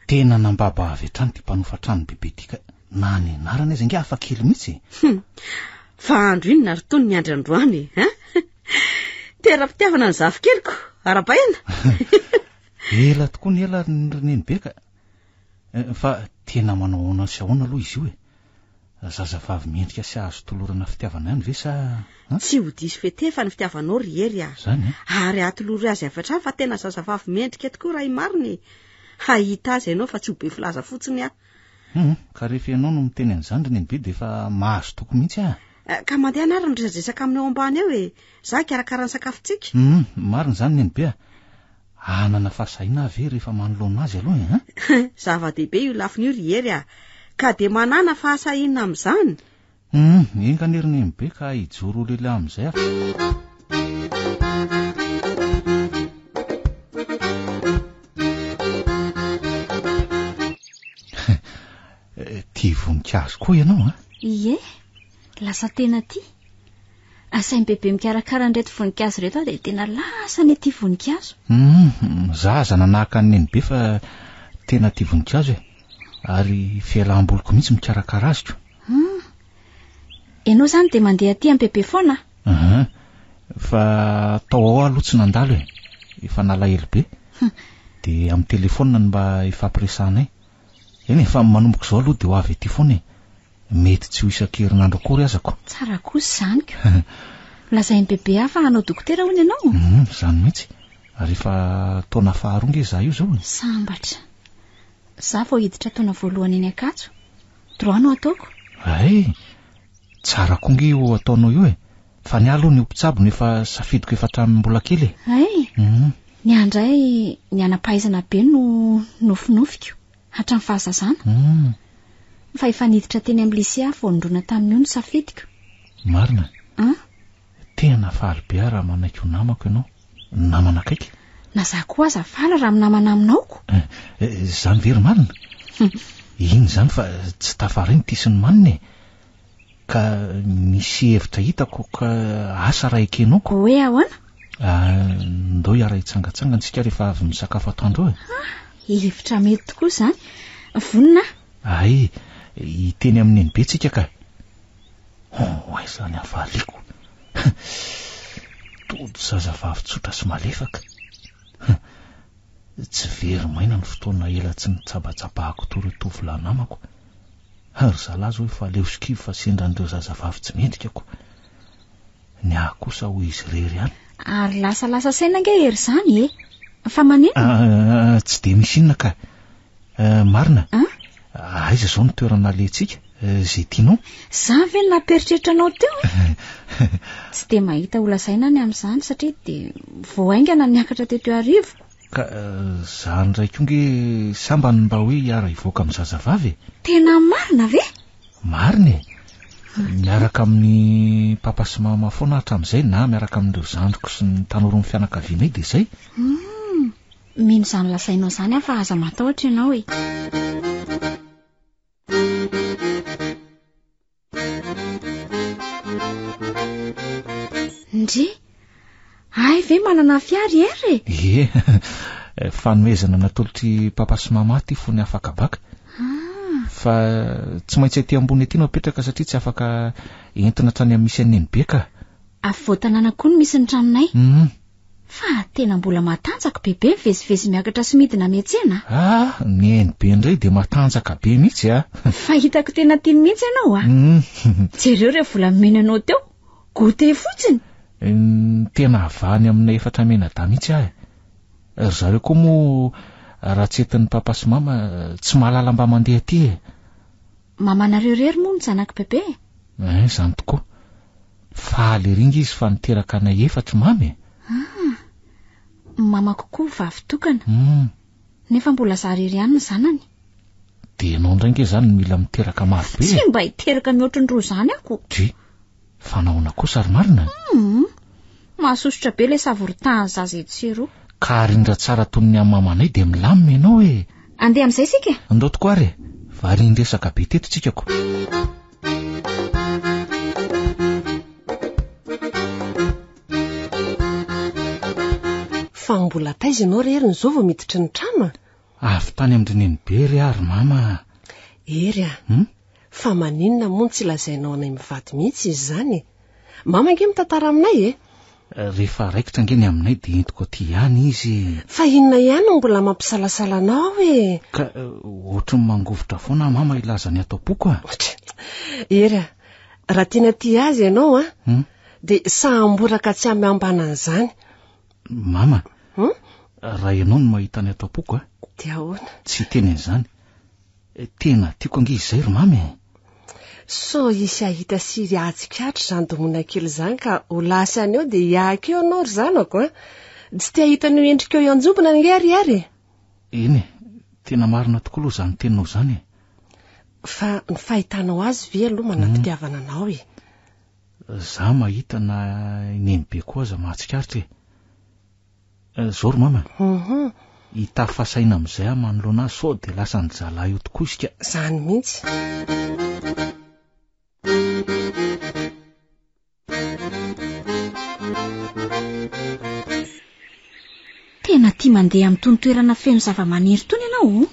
[SPEAKER 8] Tena nambaba avy hatrany ity mpanofa trano bebe ity ka na ny anarany aza ange hafa kely mihitsy e!
[SPEAKER 7] Hum! Fa andro inona ry tony ny andro androany e? Hein? Tera-pitiavana ny zafikeliko, arahabaina!
[SPEAKER 8] Ela tokoa ny ela ry nenibe ka! Fa tena manao ahoana sy ahoana aloha izy io e? Zazavavy mendrika sy azo tolorana fitiavana ihany ve sa an?
[SPEAKER 7] Tsy ho diso fetefa ny fitiavanao ry Hery a!
[SPEAKER 8] Zany an?
[SPEAKER 7] Ary atolory azy avy hatrany fa tena zazavavy mendrika tokoa raha i marina e! Hahita azy ianao fa tsy ho be filaza fotsiny aho.
[SPEAKER 8] Hum, ka rehefa ianao no miteny an'izany ry Nenibe dia efa mahazo toky mihitsy aho.
[SPEAKER 7] Ka mandehana ary miresadresaka aminy ao ambany ao e! Za hikarakara ny sakafontsika.
[SPEAKER 8] Hum, marina izany Nenibe a! Hanana fahasahiana aho ve rehefa manoloana azy aloha e,
[SPEAKER 7] an? Zava-dehibe io lafiny io ry Hery a! Ka dia manàna fahasahiana amin'izany.
[SPEAKER 8] Hum, enga anie ry Nenibe ka hijoro ho lehilahy amin'izay aho. Tia voninkazo koa ianao an?
[SPEAKER 6] Ie, lasa tena tia. Asain'i Bebe mikarakara an'ireto voninkazo ireto aho dia tena lasa ny tia voninkazo.
[SPEAKER 8] Hum, za aza nanahaka an'i Nenibe fa tena tia voninkazo e. Ary fialam-boliko mihitsy mikarakara azy ko.
[SPEAKER 6] Hum. Ianao izany dia mandeha aty amin'i Bebe foana?
[SPEAKER 8] Aha. Fa tao ao aho aloha tsy nandalo e. Efa nalahelo be. Dia amin'ny telefaonina no mba ifampiresahanay. Eny e, fa manomboka izao aloha dia ho avy aty foana e. Mety tsy ho isan-kerinandro akory aza ko.
[SPEAKER 6] Tsara kosa izany ko. Lazain'i Bebe ahy fa hanao dokotera hono ianao?
[SPEAKER 8] Hum, izany mihitsy. Ary efa taona faharoa nge izaho io izao e.
[SPEAKER 6] Sambatra. Izaho vao hiditra taona voalohany eny Ankatso. Droit no ataoko.
[SPEAKER 8] Hay! Tsara koa nge io ataonao io e. Fa ny ahy aloha ny ho mpitsabo no efa safidiko efa hatramin'ny mbola kely e.
[SPEAKER 6] Hay!
[SPEAKER 8] Hum.
[SPEAKER 6] Ny ahy indray ny hanam-pahaizana be no nofinofiko. Hatramin'ny fahazazana.
[SPEAKER 8] Hum.
[SPEAKER 6] Fa efa niditra teny amin'ny lycée aho vao nirona tamin'io ny safidiko.
[SPEAKER 8] Marina?
[SPEAKER 6] An?
[SPEAKER 8] Tena faly be aho raha manaiky ho namako ianao. Namana akaiky.
[SPEAKER 6] Na za koa aza faly raha minamana aminao ko.
[SPEAKER 8] Eh, izany ve ry marina? Iny izany fa tsy tafaray ny tia sy ny manina e. Ka misy hevitra hitako ka asa raha ekenao ko.
[SPEAKER 6] Hoe ahoana?
[SPEAKER 8] Ah, ndao hiara-hitsangantsangana isika rehefa avy misakafo atoandro eo e.
[SPEAKER 6] Ah, hevitra mety tokoa izany. Vonona aho.
[SPEAKER 8] Hay, hiteny amin'i Nenibe tsika ka. Oh, aiza ny hafaliako. Tojo zazavavy tsotra sy malefaka. Tsy very maina ny fotoana ela tsy nitsabatsabahako toy ireo tovolahy namako. Ry zalahy izao efa leo sy kivy fa sendra an'ireo zazavavy tsy mendrika ko. Ny ahy kosa ho izy irery ihany.
[SPEAKER 6] Ary lasalasa saina ange hery izany e! Fa maninona?
[SPEAKER 8] Ah, tsy dia misy inona ka. Eh, marina.
[SPEAKER 6] An?
[SPEAKER 8] Aiza izao ny toerana alehantsika? Izay tianao?
[SPEAKER 6] Izany ve no nampieritreritra anao teo e? Tsy dia mahita ho lazaina ny amin'izany satria dia vao haingana ny niakatra teto Iarivo.
[SPEAKER 8] Ka za indray koa nge sambany mba hoe hiara-hivoaka amin'ny zazavavy e!
[SPEAKER 6] Tena marina ve?
[SPEAKER 8] Marina e! Miaraka amin'ny papa sy mama foana hatramin'izay na miaraka amin'ireo zandriko sy ny tanoron'ny fianakavianay dia izay.
[SPEAKER 6] Hum, mino izany lazainao izany aho fa aza matahotra ianao e! Ndry! Hay ve manana fiara i Hery e?
[SPEAKER 8] Ie, fanomezana natolotr'i papa sy mama ity fony afaka baka.
[SPEAKER 6] Ah.
[SPEAKER 8] Fa tsy maintsy aty ambony aty no apetraka satria tsy afaka entina hatrany amin'ny misy an'i Nenibe ka.
[SPEAKER 6] Afovoan-tanàna koa no misy ny tranonay.
[SPEAKER 8] Hum.
[SPEAKER 6] Fa tena mbola matanjaka bebe mivezivezy miakatra sy midina miantsena
[SPEAKER 8] a. Ah, Nenibe indray dia matanjaka be mihitsy a.
[SPEAKER 6] Fa hitako tena tiany mihitsy ianao a.
[SPEAKER 8] Hum.
[SPEAKER 6] Jereo ireo vola nomeny anao teo. Goûter fotsiny.
[SPEAKER 8] Ny tena avahany aminay efatra mianadahy mihitsy aho e. Ry zareo koa moa raha tsy entin'ny papa sy mama tsy mahalala mba mandeha aty e.
[SPEAKER 6] Mamanareo irery moa ny zanak'i bebe e?
[SPEAKER 8] Ein, izany tokoa. Faly ery nge izy fa niteraka anay efatry mama e.
[SPEAKER 6] Ah, mamako koa vavy tokana.
[SPEAKER 8] Hum.
[SPEAKER 6] Nefa mbola za irery ihany ny zanany.
[SPEAKER 8] Dia ianao indray nge izany no mila miteraka maro be e.
[SPEAKER 6] Tsy mba hiteraka mihoatry ny roa izany aho ko.
[SPEAKER 8] Dry, fa nahoana kosa ry marina?
[SPEAKER 6] Hum, mahasosotra be ilay savoritahan'ny zaza etsy sy eroa.
[SPEAKER 8] Ka arindra tsara toy ny an'i mamanay dia milamina ianao e.
[SPEAKER 6] Andeha amin'izay isika e.
[SPEAKER 8] Andao tokoa ary e. Varian-dresaka be teto tsika ko.
[SPEAKER 9] Fa mbola taiza ianao ry Heriny izao vao miditry ny trano a?
[SPEAKER 8] Avy tany amin-dry Nenibe re aho ry mama a!
[SPEAKER 9] Hery a!
[SPEAKER 8] Hum?
[SPEAKER 9] Fa maninona moa no tsy lazainao anay mivady mihitsy izy izany e? Mama ange mitantara aminay e!
[SPEAKER 8] Rehefa raikitra ange ny aminay dia entiko aty ihany izy e!
[SPEAKER 9] Fa inona ihany no mbola mampisalasala anao ao e?
[SPEAKER 8] Ka ohatry ny mangovitra foana aho mama hilaza ny ato am-poko a!
[SPEAKER 9] Hery a! Raha tena tia azy ianao a!
[SPEAKER 8] Hum?
[SPEAKER 9] Dia sahamboraka tsy hamihambana an'izany.
[SPEAKER 8] Mama,
[SPEAKER 9] Hum?
[SPEAKER 8] raha ianao no mahita ny ato am-poko a!
[SPEAKER 9] Dia ahoana?
[SPEAKER 8] Tsy hiteny an'izany. Tena tiako ange izay ry mama e!
[SPEAKER 9] Sao hisy hahita sy hahatsikatra izany domona kely izany ka ho lasa any eo dia hiahaka eo ianao ry zanako a! Tsy te hahita an'io endrikao hianjombona ange ary ary e!
[SPEAKER 8] Eny e, tena marina tokoa aloha izany teninao izany e!
[SPEAKER 9] Fa ny fahitanao azy ve aloha manam-pitiavana anao e?
[SPEAKER 8] Za mahita na i Nenibe koa aza mahatsikaritra e! Zao ry mama, hitafy fahasahiana amin'izay aho manoloana azy sao dia lasan'ny zalahy io tokoa isika.
[SPEAKER 9] Izany mihitsy.
[SPEAKER 6] Tena tia mandeha amin'itony toerana feno zava-maniry itony ianao o?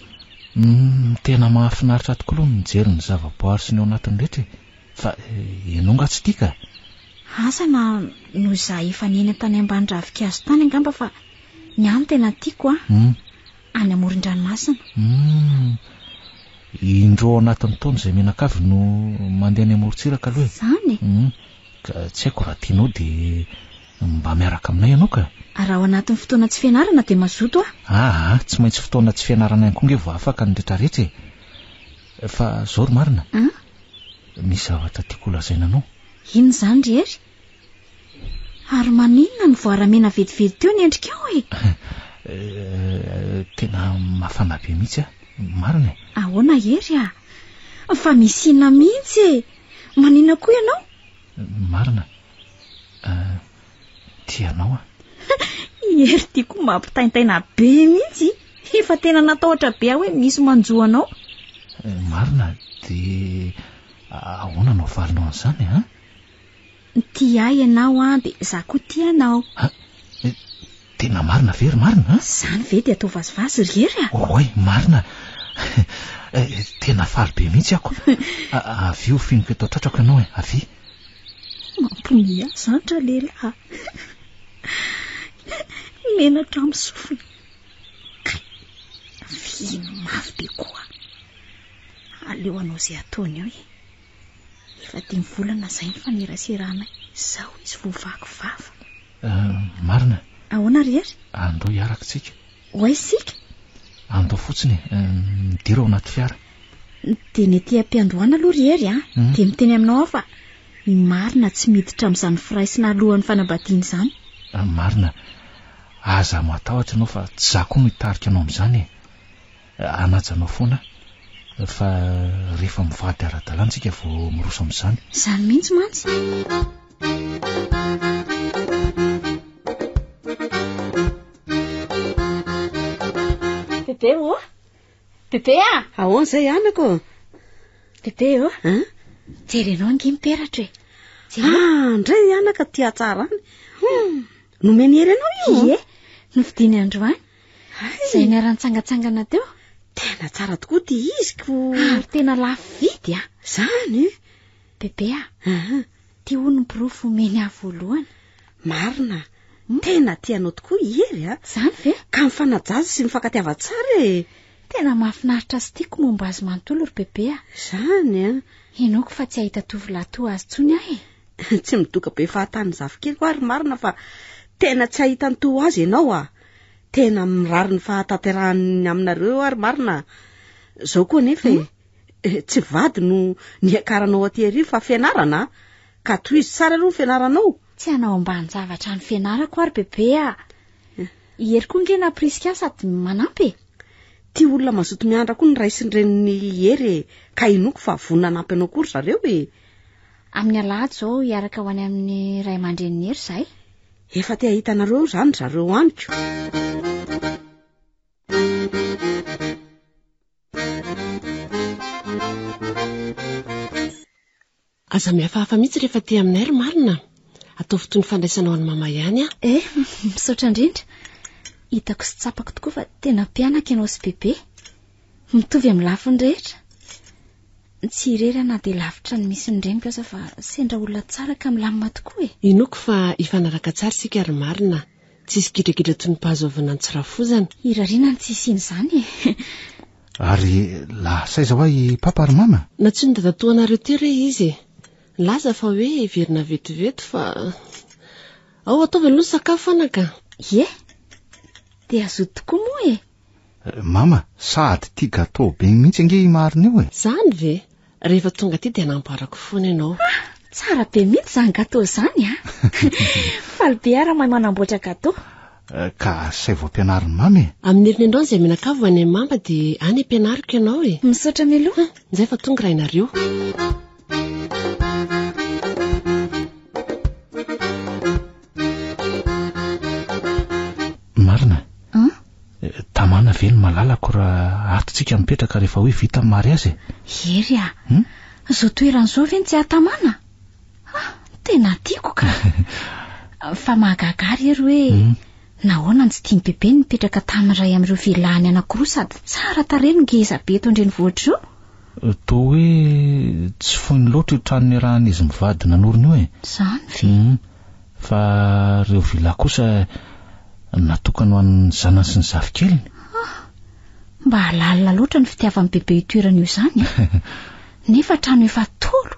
[SPEAKER 8] Tena mahafinaritra tokoa aloha ny mijery ny zavaboary sy ny ao anatiny rehetra e! Fa ianao angaha tsy tia ka?
[SPEAKER 6] Asa na noho izaho efa niaina tany ambany ravinkazo tany angamba fa ny ahy no tena tiako an! Any amoron-dranomasina.
[SPEAKER 8] Humm. Indroa ao anatin'ny taona izay mianakavy no mandeha any amorontsiraka aloha e.
[SPEAKER 6] Izany e?
[SPEAKER 8] Humm. Ka tsy haiko raha tianao dia mba miaraka aminay ianao ka.
[SPEAKER 6] Raha ao anatin'ny fotoana tsy fianarana dia mazoto aho.
[SPEAKER 8] Aa, tsy maintsy fotoana tsy fianarana ihany koa ange vao afaka ny retraretra e. Fa zao ry marina.
[SPEAKER 6] An?
[SPEAKER 8] Misy zavatra tiako holazaina anao.
[SPEAKER 6] Inona izany ry Hery? Ary maninona no voaramena vetivety teo ny endrikao e?
[SPEAKER 8] Tena mafana be mihitsy aho, marina e.
[SPEAKER 6] Ahoana Hery a? Fa misy inona mihitsy e? Maninona koa ianao?
[SPEAKER 8] Marina. Tia anao aho.
[SPEAKER 6] I Hery ity koa mampitaintaina be mihitsy. Efa tena natahotra be aho hoe misy manjo anao.
[SPEAKER 8] Marina, dia ahoana no havalinao an'izany an?
[SPEAKER 6] Tia ahy ianao an, dia izaho koa tia anao.
[SPEAKER 8] Ha? Tena marina ve ry marina an?
[SPEAKER 6] Izany ve dia atao vazivazy ry Hery a?
[SPEAKER 8] Oay, marina. Tena faly be mihitsy ako. Avia ho finiko eto an-tratrako ianao e, avia.
[SPEAKER 6] Mampiomehy ahy izany ralehilahy a. Menatra amin'ny sofina. Kay, fihino mafy be koa. Aleo hanao izay ataony eo e. Efa dimy volana izay nifaneraseranay, izao izy vao vaky vava.
[SPEAKER 8] Marina.
[SPEAKER 6] Ahoana ry Hery?
[SPEAKER 8] Andao hiaraka isika.
[SPEAKER 6] Ho aiza isika?
[SPEAKER 8] Andao fotsiny e, midira ao anaty fiara.
[SPEAKER 6] Dia ny aty am-piandohana aloha ry Hery a, dia miteny aminao aho fa ny marina tsy miditra amin'izany firaisana alohan'ny fanambadiana izany.
[SPEAKER 8] Marina. Aza matahotra ianao fa tsy izaho koa no hitarika anao amin'izany e. Hanaja anao foana aho fa rehefa mivady ara-dalàna isika vao miroso amin'izany.
[SPEAKER 6] Izany mihitsy mantsy. Bebe ô! Bebe a!
[SPEAKER 7] Ahoana izay anako?
[SPEAKER 6] Bebe ô!
[SPEAKER 7] Hein?
[SPEAKER 6] Jerenao ange ny peratra e! Jereo.
[SPEAKER 7] Ah, ndray anaka ty hatsarany. Hmm. Nomeny hery anao io?
[SPEAKER 6] Ie, novidiany androany. Izay niara-nitsangantsangana teo.
[SPEAKER 7] Tena tsara tokoa ity izy ko.
[SPEAKER 6] Ary tena lafo vidy a.
[SPEAKER 7] Zany e?
[SPEAKER 6] Bebe a. Ty hono ny porofo omeny ahy voalohany.
[SPEAKER 7] Marina. Tena tia anao tokoa i Hery a.
[SPEAKER 6] Zany ve?
[SPEAKER 7] Ka mifanajaza sy mifankatiava tsara e.
[SPEAKER 6] Tena mahafinaritra sy tiako momba azy manontolo ry bebe a.
[SPEAKER 7] Zany a.
[SPEAKER 6] Inoako fa tsy hahita tovolahy toa azy intsony aho e.
[SPEAKER 7] Tsy midoka be fahatany zafikeliko aho ry marina fa tena tsy hahita ny toa azy ianao a. Tena mirary ny fahatanterahan'ny aminareo aho ry marina a! Izao koa anefa e, tsy vady no niakaranao aty arivo fa fianarana a! Ka tohizo tsara aloha ny fianaranao.
[SPEAKER 6] Tsy hanao ambanin-javatra ny fianarako ary bebe a! I Hery koa nge nampirisika ahy sady manampy e!
[SPEAKER 7] Tia olona mazoto mianatra koa ny ray sy ny renin'i Hery e! Ka inoako fa vonona hanampy anao koa ry zareo e!
[SPEAKER 6] Amin'ny alahady izao hiaraka ho any amin'ny ray aman-drenin'i Hery izahay.
[SPEAKER 7] Efa te hahita anareo izany ry zareo any ko!
[SPEAKER 9] Aza mihafahafa mihitsy rehefa aty aminay ry marina. Ataovy toy ny fandraisanao an'i mama ihany aho.
[SPEAKER 6] Eh, misaotra indrindra. Hitako sy tsapako tokoa fa tena mpianaka ianao sy bebe. Mitovy amin'ny lafiny rehetra. Tsy irery aho na dia lavitra ny misy ny reniko aza fa sendra olona tsara ka milamina tokoa e.
[SPEAKER 9] Inoako fa hifanaraka tsara isika ry marina. Tsy hisy gidragidra toy ny mpahazo avy nantsirafozana.
[SPEAKER 6] Irariana ny tsy hisian'izany e.
[SPEAKER 8] Ary lasa aiza hoa i papa ry mama?
[SPEAKER 9] Nantsoin'i dadatoanareo teo re izy e! Nilaza fa hoe hiverina vetivety fa. Ao ataovy aloha ny sakafo anaka!
[SPEAKER 6] Ie! Dia hazoto tokoa moa e!
[SPEAKER 8] Mama, sady tia gâteau be mihitsy ange i Marina io e!
[SPEAKER 9] Izany ve? Rehefa tonga aty dia namboarako foana ianao.
[SPEAKER 6] Ah! Tsara be mihitsy izany gâteau izany a! Faly be aho raha mahay manamboatra gâteau.
[SPEAKER 8] Ka asaivo ampianarin'i Mama e!
[SPEAKER 9] Amin'ny herinandro any izay mianakavy ho any amin'i Mama dia any ampianariko ianao e!
[SPEAKER 6] Misaotra mialoha.
[SPEAKER 9] Injay fa tonga rainareo.
[SPEAKER 8] Marina. Tamana ve ny malalako raha ato tsika mipetraka rehefa hoe vita ny mariazy e?
[SPEAKER 6] Hery a! Izao toerana izao ve no tsy hahatamana? Ah, tena tiako ka! Fa mahagaga ahy ry Hery hoe nahoana no tsy tian'i Bebe ny nipetraka tamin'ny iray amin'ireo villa-ny anankiroa sady tsara tarehy no ngeza be eto an-drenivohitra izao?
[SPEAKER 8] Toa hoe tsy foiny loatra io trano niarahan'izy mivady nanorina io e!
[SPEAKER 6] Izany ve?
[SPEAKER 8] Fa ireo villa kosa natokany ho an'ny zanany sy ny zafikeliny.
[SPEAKER 6] Ah! Mba lalina loatra ny fitiavan'i Bebe io toerana io izany e! Nefa trano efa ntaolo!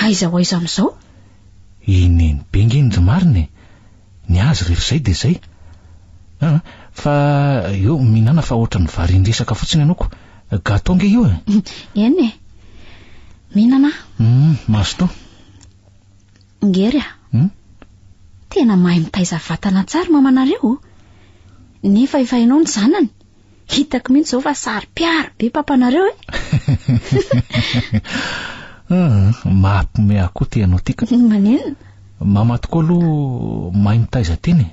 [SPEAKER 6] Aiza ho aiza amin'izao?
[SPEAKER 8] I Nenibe nge ny ry marina e! Ny azy rehefa izay dia izay. An! Fa eo mihinana fa ohatran'ny varian-dresaka fotsiny ianao ko. Gâteau nge io e!
[SPEAKER 6] Eny e! Mihinana aho.
[SPEAKER 8] Hum, mazotoa.
[SPEAKER 6] Ngery a! Tena mahay mitaiza vatana tsara mamanareo o! Nefa efa hainao ny zanany. Hitako mihitsy izao fa saro-piaro be papanareo e!
[SPEAKER 8] Mahampiomehy ahy koa ity anao ity ka.
[SPEAKER 6] Maninona?
[SPEAKER 8] Mama tokoa aloha mahay mitaiza tena e!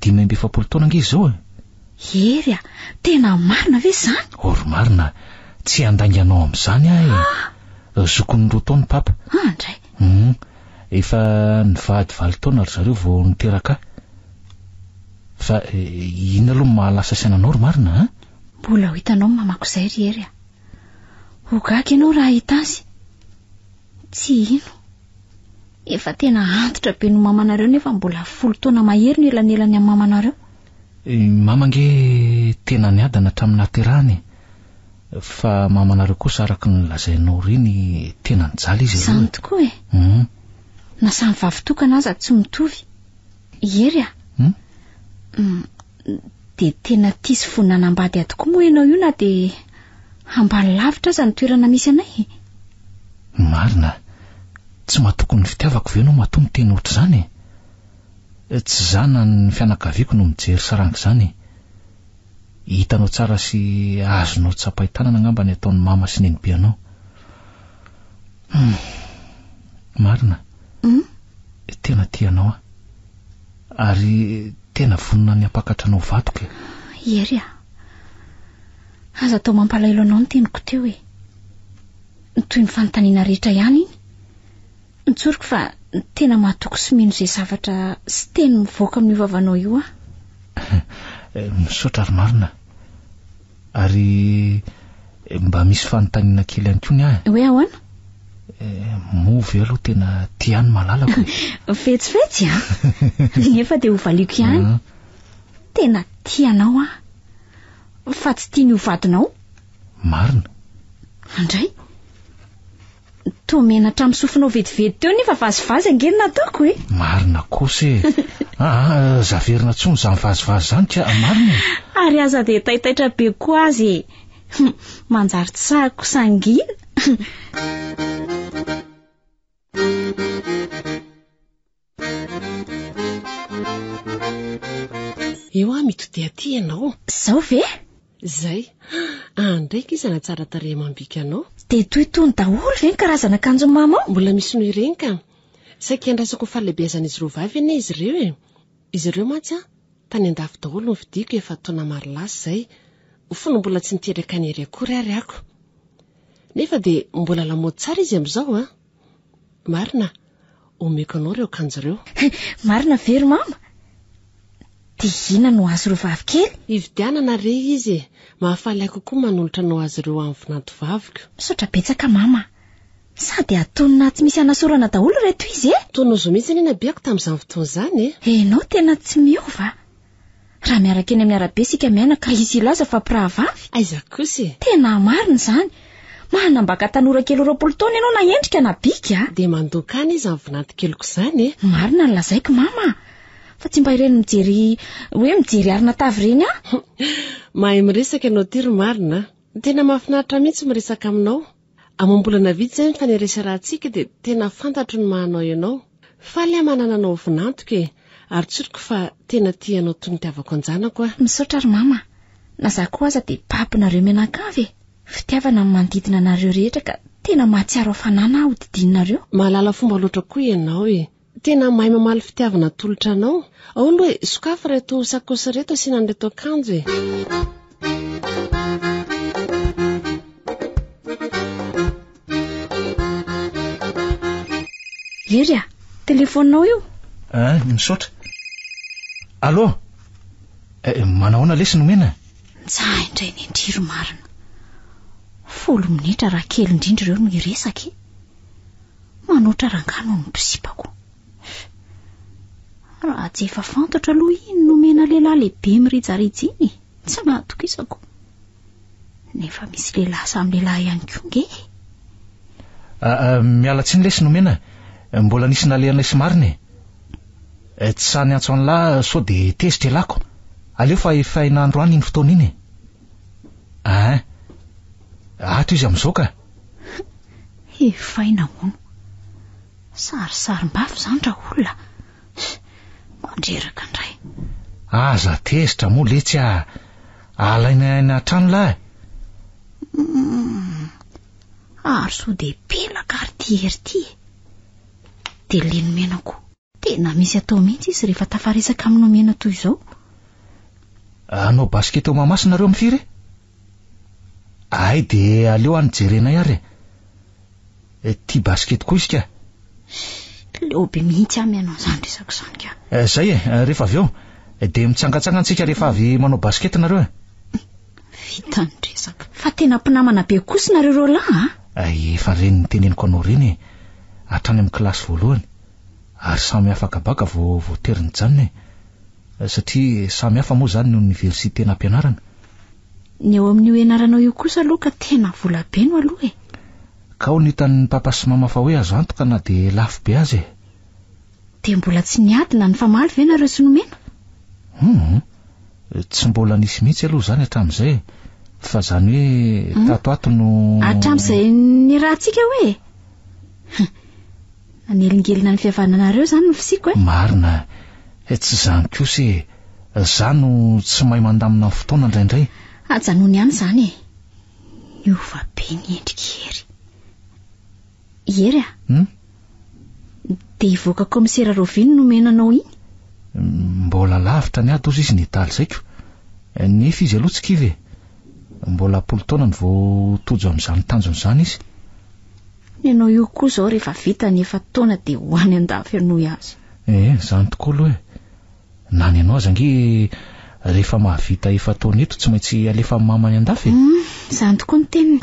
[SPEAKER 8] 45 taona ange izy izao e!
[SPEAKER 6] Hery a! Tena marina ve izany?
[SPEAKER 8] Or marina, tsy handainga anao amin'izany aho e! Zokiny roa taona papa.
[SPEAKER 6] Andray!
[SPEAKER 8] Hum, efa nivady valo taona ry zareo vao niteraka ahy. Fa inona aloha no mahalasa saina anao ry marina an?
[SPEAKER 6] Mbola ho hitanao ny mamako izay ry Hery a! Ho gaga ianao raha hahita azy. Tsy hino. Efa tena antitra be no mamanareo nefa mbola folo taona mahery no elanelany amin'ny mamanareo.
[SPEAKER 8] I mama ange tena niadana hatramin'ny nahaterahany e. Fa mamanareo kosa araka ny lazainao ireny tena nijaly izy aloha.
[SPEAKER 6] Izany tokoa e.
[SPEAKER 8] Hum.
[SPEAKER 6] Na samy vavy tokana aza tsy mitovy. I Hery a.
[SPEAKER 8] Hum?
[SPEAKER 6] Hum, dia tena tia sy vonona hanambady ahy tokoa moa ianao io na dia ambany lavitra aza ny toerana misy anay e.
[SPEAKER 8] Marina. Tsy matoky ny fitiavako ve ianao matoa miteny ohatr'izany e? Tsy za na ny fianakaviako no mijery saranga izany e. Hitanao tsara sy azonao tsapain-tanana angamba ny ataon'i mama sy nenibe anao. Hum. Marina.
[SPEAKER 6] Hum?
[SPEAKER 8] Tena tia anao aho. Ary tena vonona ny hampakatra anao vadiko e.
[SPEAKER 6] Hery a. Aza atao mampalahelo anao ny teniko teo e. Toy ny fanontaniana rehetra ihany iny. Ntsoriko fa tena matoky sy mino izay zavatra sy teny mivoaka amin'io vavanao io aho.
[SPEAKER 8] Misaotra ry marina. Ary mba misy fanontaniana kely ihany koa ny ahy.
[SPEAKER 6] Hoe ahoana?
[SPEAKER 8] Moa ve aloha tena tia ahy ny malalako e?
[SPEAKER 6] Fetsifetsy an! Nefa dia hovaliako ihany. Tena tia anao aho. Fa tsy tiany ho vadinao.
[SPEAKER 8] Marina.
[SPEAKER 6] Andray. Toa menatra amin'ny sofinao vetivety teo nefa vazivazy ange no nataoko e!
[SPEAKER 8] Marina kosa e! Aa, zaverina tsony izany vazivazy izany ka, marina e.
[SPEAKER 6] Ary aza dia taitaitra be koa azy e. Manjary tsy sahiko sangiana.
[SPEAKER 9] Eo aho mitodia aty ianao.
[SPEAKER 6] Izao ve?
[SPEAKER 9] Izay. Andraika izy hanatsara tarehy amam-bika anao.
[SPEAKER 6] Dia toy itony daholo ve ny karazana akanjon'i mama ao?
[SPEAKER 9] Mbola misy noho ireny ka. Saika iandrasako ny fahalehibeazan'izy roa vavy anie izy ireo e. Izy ireo mantsy an, tany an-dafy daholo no novidiako efa taona maro lasa izay, fony mbola tsy niteraka an'i Hery akory ary ako. Nefa dia mbola lamaody tsara izy amin'izao an. Marina, omeko anao ireo akanjo ireo.
[SPEAKER 6] Marina ve ry mama? Dia inona no azo ireo vavy kely?
[SPEAKER 9] Hividianana re izy e! Mahafaly ahy kokoa manolotra anao azy ireo amin'ny vinantovaviko.
[SPEAKER 6] Misaotra betsaka mama. Sady atonina tsy misy anasorana daholo ireto izy e!
[SPEAKER 9] Toa nozo mihitsy anie nabiako tamin'izany fotoana izany e!
[SPEAKER 6] Enao tena tsy miova. Raha miaraka eny amin'ny arabe isika mianaka hisy hilaza fa mpirahavavy?
[SPEAKER 9] Aiza kosa e!
[SPEAKER 6] Tena marina izany. Manambaka tanora kely 20 taona ianao na endrika na bika a!
[SPEAKER 9] Dia mandoka any izany vinantokeliko izany e!
[SPEAKER 6] Marina ny lazaiko mama a! Fa tsy mba ireny mijery hoe mijery arina tavy ireny aho.
[SPEAKER 9] Mahay miresaka ianao ity ry marina a! Tena mahafinaritra mihitsy miresaka aminao. Amam-bolana vitsy izay ny fanereserantsika dia tena fantatro ny maha anao ianao. Faly aho manana anao ho vinantoko e! Ary tsoriko fa tena tia anao toy ny itiavako an-janako aho.
[SPEAKER 6] Misaotra ry mama a! Na za koa aza dia babonareo mianakavy e! Fitiavana ny manodidina anareo rehetra ka tena mahatsiaro hafanana aho hodidininareo.
[SPEAKER 9] Mahalala fomba loatra koa ianao e! Tena mahay mamaly fitiavana atolotra anao. Ao aloha e, sokafy ireto sakaosy ireto asiana an'ireto akanjo e.
[SPEAKER 6] Hery a, telefaoninao io.
[SPEAKER 8] Eh, misaotra. Allô? Eh, manahoana lesy nomena?
[SPEAKER 6] Nitsaha indray ny indriro marina. Folo minitra raha kely indrindra ireo no hiresaka e. Manoatra rangahy noho ny mpisipako. Raha tsy efa fantatro aloha iny nomena lehilahy lehibe mirijarija iny, tsy nahatokisako. Nefa misy lehilahy samy lehilahy ihany koa nge e.
[SPEAKER 8] Ah, ah, miala tsiny lesy nomena, mbola nisy nalehanay sy marina e. Eh, tsy sahy niantso an'lah sao dia tezitra ialako. Aleo fa efaina androany iny fotoana iny e. Ah, ato izy amin'izao ka.
[SPEAKER 6] Hefaina hono. Sarisarim-bavy izany raolona. Mandreraka indray.
[SPEAKER 8] Aza tezitra moa letsy ah. Alaina aina hatrany lahy.
[SPEAKER 6] Hmm. Ary sao dia pelaka ary ity hery ity e. Dia le nomena koa. Tena misy atao mihitsy izy rehefa tafaresaka amin'ny nomena toy izao.
[SPEAKER 8] Hanao basket ao Mahamasina nareo amin'ny firy? Hay dia aleo any jerenay ary e. Tia basket koa izy ka.
[SPEAKER 6] Leo be mihitsy aho mihaino an'izany resaka izany ka.
[SPEAKER 8] Zay e, rehefa avy eo dia mitsangantsangana tsika rehefa avy manao basket nareo e.
[SPEAKER 6] Vita ny resaka. Fa tena mpinamana be kosa nareo roalahy
[SPEAKER 8] a! Efa ireny niteneniko anao ireny e, hatrany amin'ny kilasy voalohany. Ary samy hafa kabaka vao voatery nijanona e. Satria samy hafa moa izany ny oniversite nampianarana.
[SPEAKER 6] Ny eo amin'io ianaranao io kosa aloha ka tena vola be no aloha e.
[SPEAKER 8] Ka ao no hitan'ny papa sy mama fa hoe azo antoka na dia lafo be aza e.
[SPEAKER 6] Dia mbola tsy niady na nifamaly ve nareo sy nomena?
[SPEAKER 8] Hum, tsy mbola nisy mihitsy aloha izany hatramin'izay e. Fa izany hoe tato ato no.
[SPEAKER 6] Hatramin'izay niarahantsika hoe e. Nanelingelina ny fihavananareo izany ny fisiako e.
[SPEAKER 8] Marina e, tsy izany kosa e. Za no tsy mahay mandamina ny fotoana indraindray.
[SPEAKER 6] Ajanony ihany izany e. Niova be ny endrik'i Hery. I Hery a?
[SPEAKER 8] Hum?
[SPEAKER 6] Dia hivoaka kaomisera Rovino nomena anao iny?
[SPEAKER 8] Mbola lavitra ny ady hozy izy nidaly zaiko. Nefa izy aloha tsy kivy e. Mbola am-polo taonany vao tojo amin'izany tanjona izany izy.
[SPEAKER 6] Ny anao io koa izao rehefa vita ny efa-taona dia ho any an-dafy hanohy azy.
[SPEAKER 8] Ee, izany tokoa aloha e. Na ny anao aza ange rehefa mahavita efa-taona eto tsy maintsy alefa amin'ny mama any an-dafy e.
[SPEAKER 6] Hum, izany tokoa ny teniny.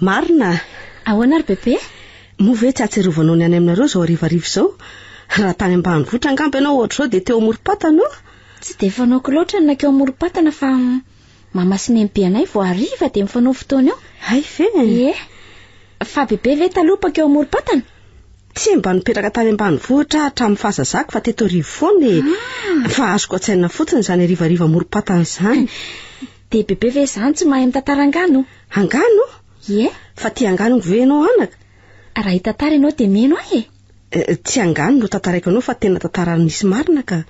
[SPEAKER 7] Marina?
[SPEAKER 6] Ahoana ry bebe?
[SPEAKER 7] Moa ve tsy ahatsiarovanao ny any aminareo izao harivariva izao? Raha tany ambanivohitra angamba ianao ohatr'izao dia teo amorom-patana o?
[SPEAKER 6] Tsy dia fanaoko loatra ny nankeo amorom-patana fa. Mama sy Nenibe anay vao hariva dia mifanao fotoana eo.
[SPEAKER 7] Hay ve?
[SPEAKER 6] Ie. Fa Bebe ve taloha mpankeo amorom-patana?
[SPEAKER 7] Tsy mba nipetraka tany ambanivohitra aho hatramin'ny fahazazako fa teto Iarivo foana e.
[SPEAKER 6] Ah.
[SPEAKER 7] Fa azoko an-tsaina fotsiny izany harivariva amorom-patana izany.
[SPEAKER 6] Dia Bebe ve izany tsy mahay mitantara angano?
[SPEAKER 7] Angano?
[SPEAKER 6] Ie.
[SPEAKER 7] Fa tia angano ve ianao anaka?
[SPEAKER 6] Raha hitantara ianao dia mino ahy e.
[SPEAKER 7] Eh, tsy angano no tantaraiko anao fa tena tantara nisy marina ka.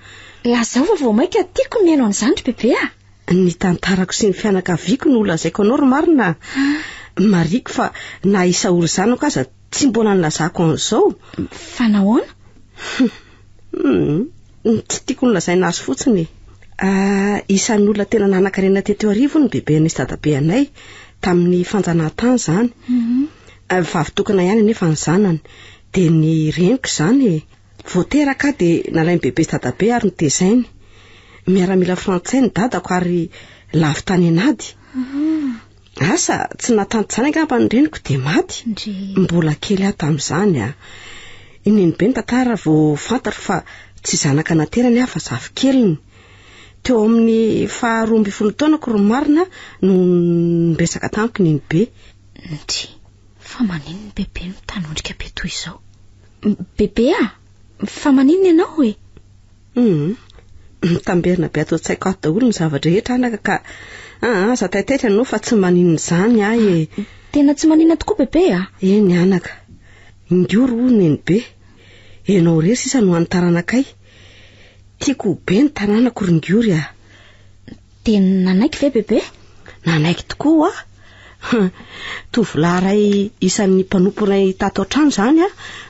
[SPEAKER 6] Lazao fa vao mainka tiako ny mihaino an'izany ry Bebe a.
[SPEAKER 7] Ny tantarako sy ny fianakaviako no lazaiko anao ry marina.
[SPEAKER 6] Ah.
[SPEAKER 7] Mariko fa na i Saholy zanako aza tsy mbola nilazako an'izao.
[SPEAKER 6] Fa nahoana?
[SPEAKER 7] Hmm, tsy tiako nolazaina azy fotsiny e. Ah, isan'ny olona tena nanan-karena teto Iarivo ny bebenay sy dadabeanay tamin'ny fanjanahantany izany.
[SPEAKER 6] Mhm.
[SPEAKER 7] Ah, vavy tokana ihany anefa ny zanany. Dia ny reniko izany e. Vao teraka aho dia nalain'i bebe sy dadabe ary notezainy. Miaramila frantsay ny dadako ary lavo tany an'ady. Asa, tsy nahatanty izany angamba ny reniko dia maty. Mbola kely aho tamin'izany a. I nenibe nitantara vao fantatro fa tsy zanaka naterany aho fa zafikeliny. Teo amin'ny faharoa ambin'ny folo taonako ry marina no niresaka tamiko i nenibe.
[SPEAKER 6] Ndry, fa maninona Bebe no mitanondrika be toy izao? Bebe a! Fa maninona ianao e?
[SPEAKER 7] Hum, mitamberina be ato an-tsaiko ato daholo ny zava-drehetra anaka ka aa aza taitaitra ianao fa tsy maninona izany ahy e.
[SPEAKER 6] Tena tsy maninona tokoa Bebe a!
[SPEAKER 7] Eny anaka, ingory hoy Nenibe, ianao irery sisa no hany taranakay. Tiako ho be ny taranako ry Ngory a!
[SPEAKER 6] Dia nanaiky ve Bebe?
[SPEAKER 7] Nanaiky tokoa aho. Tovolahy iray isan'ny mpanomponay tato an-trano izany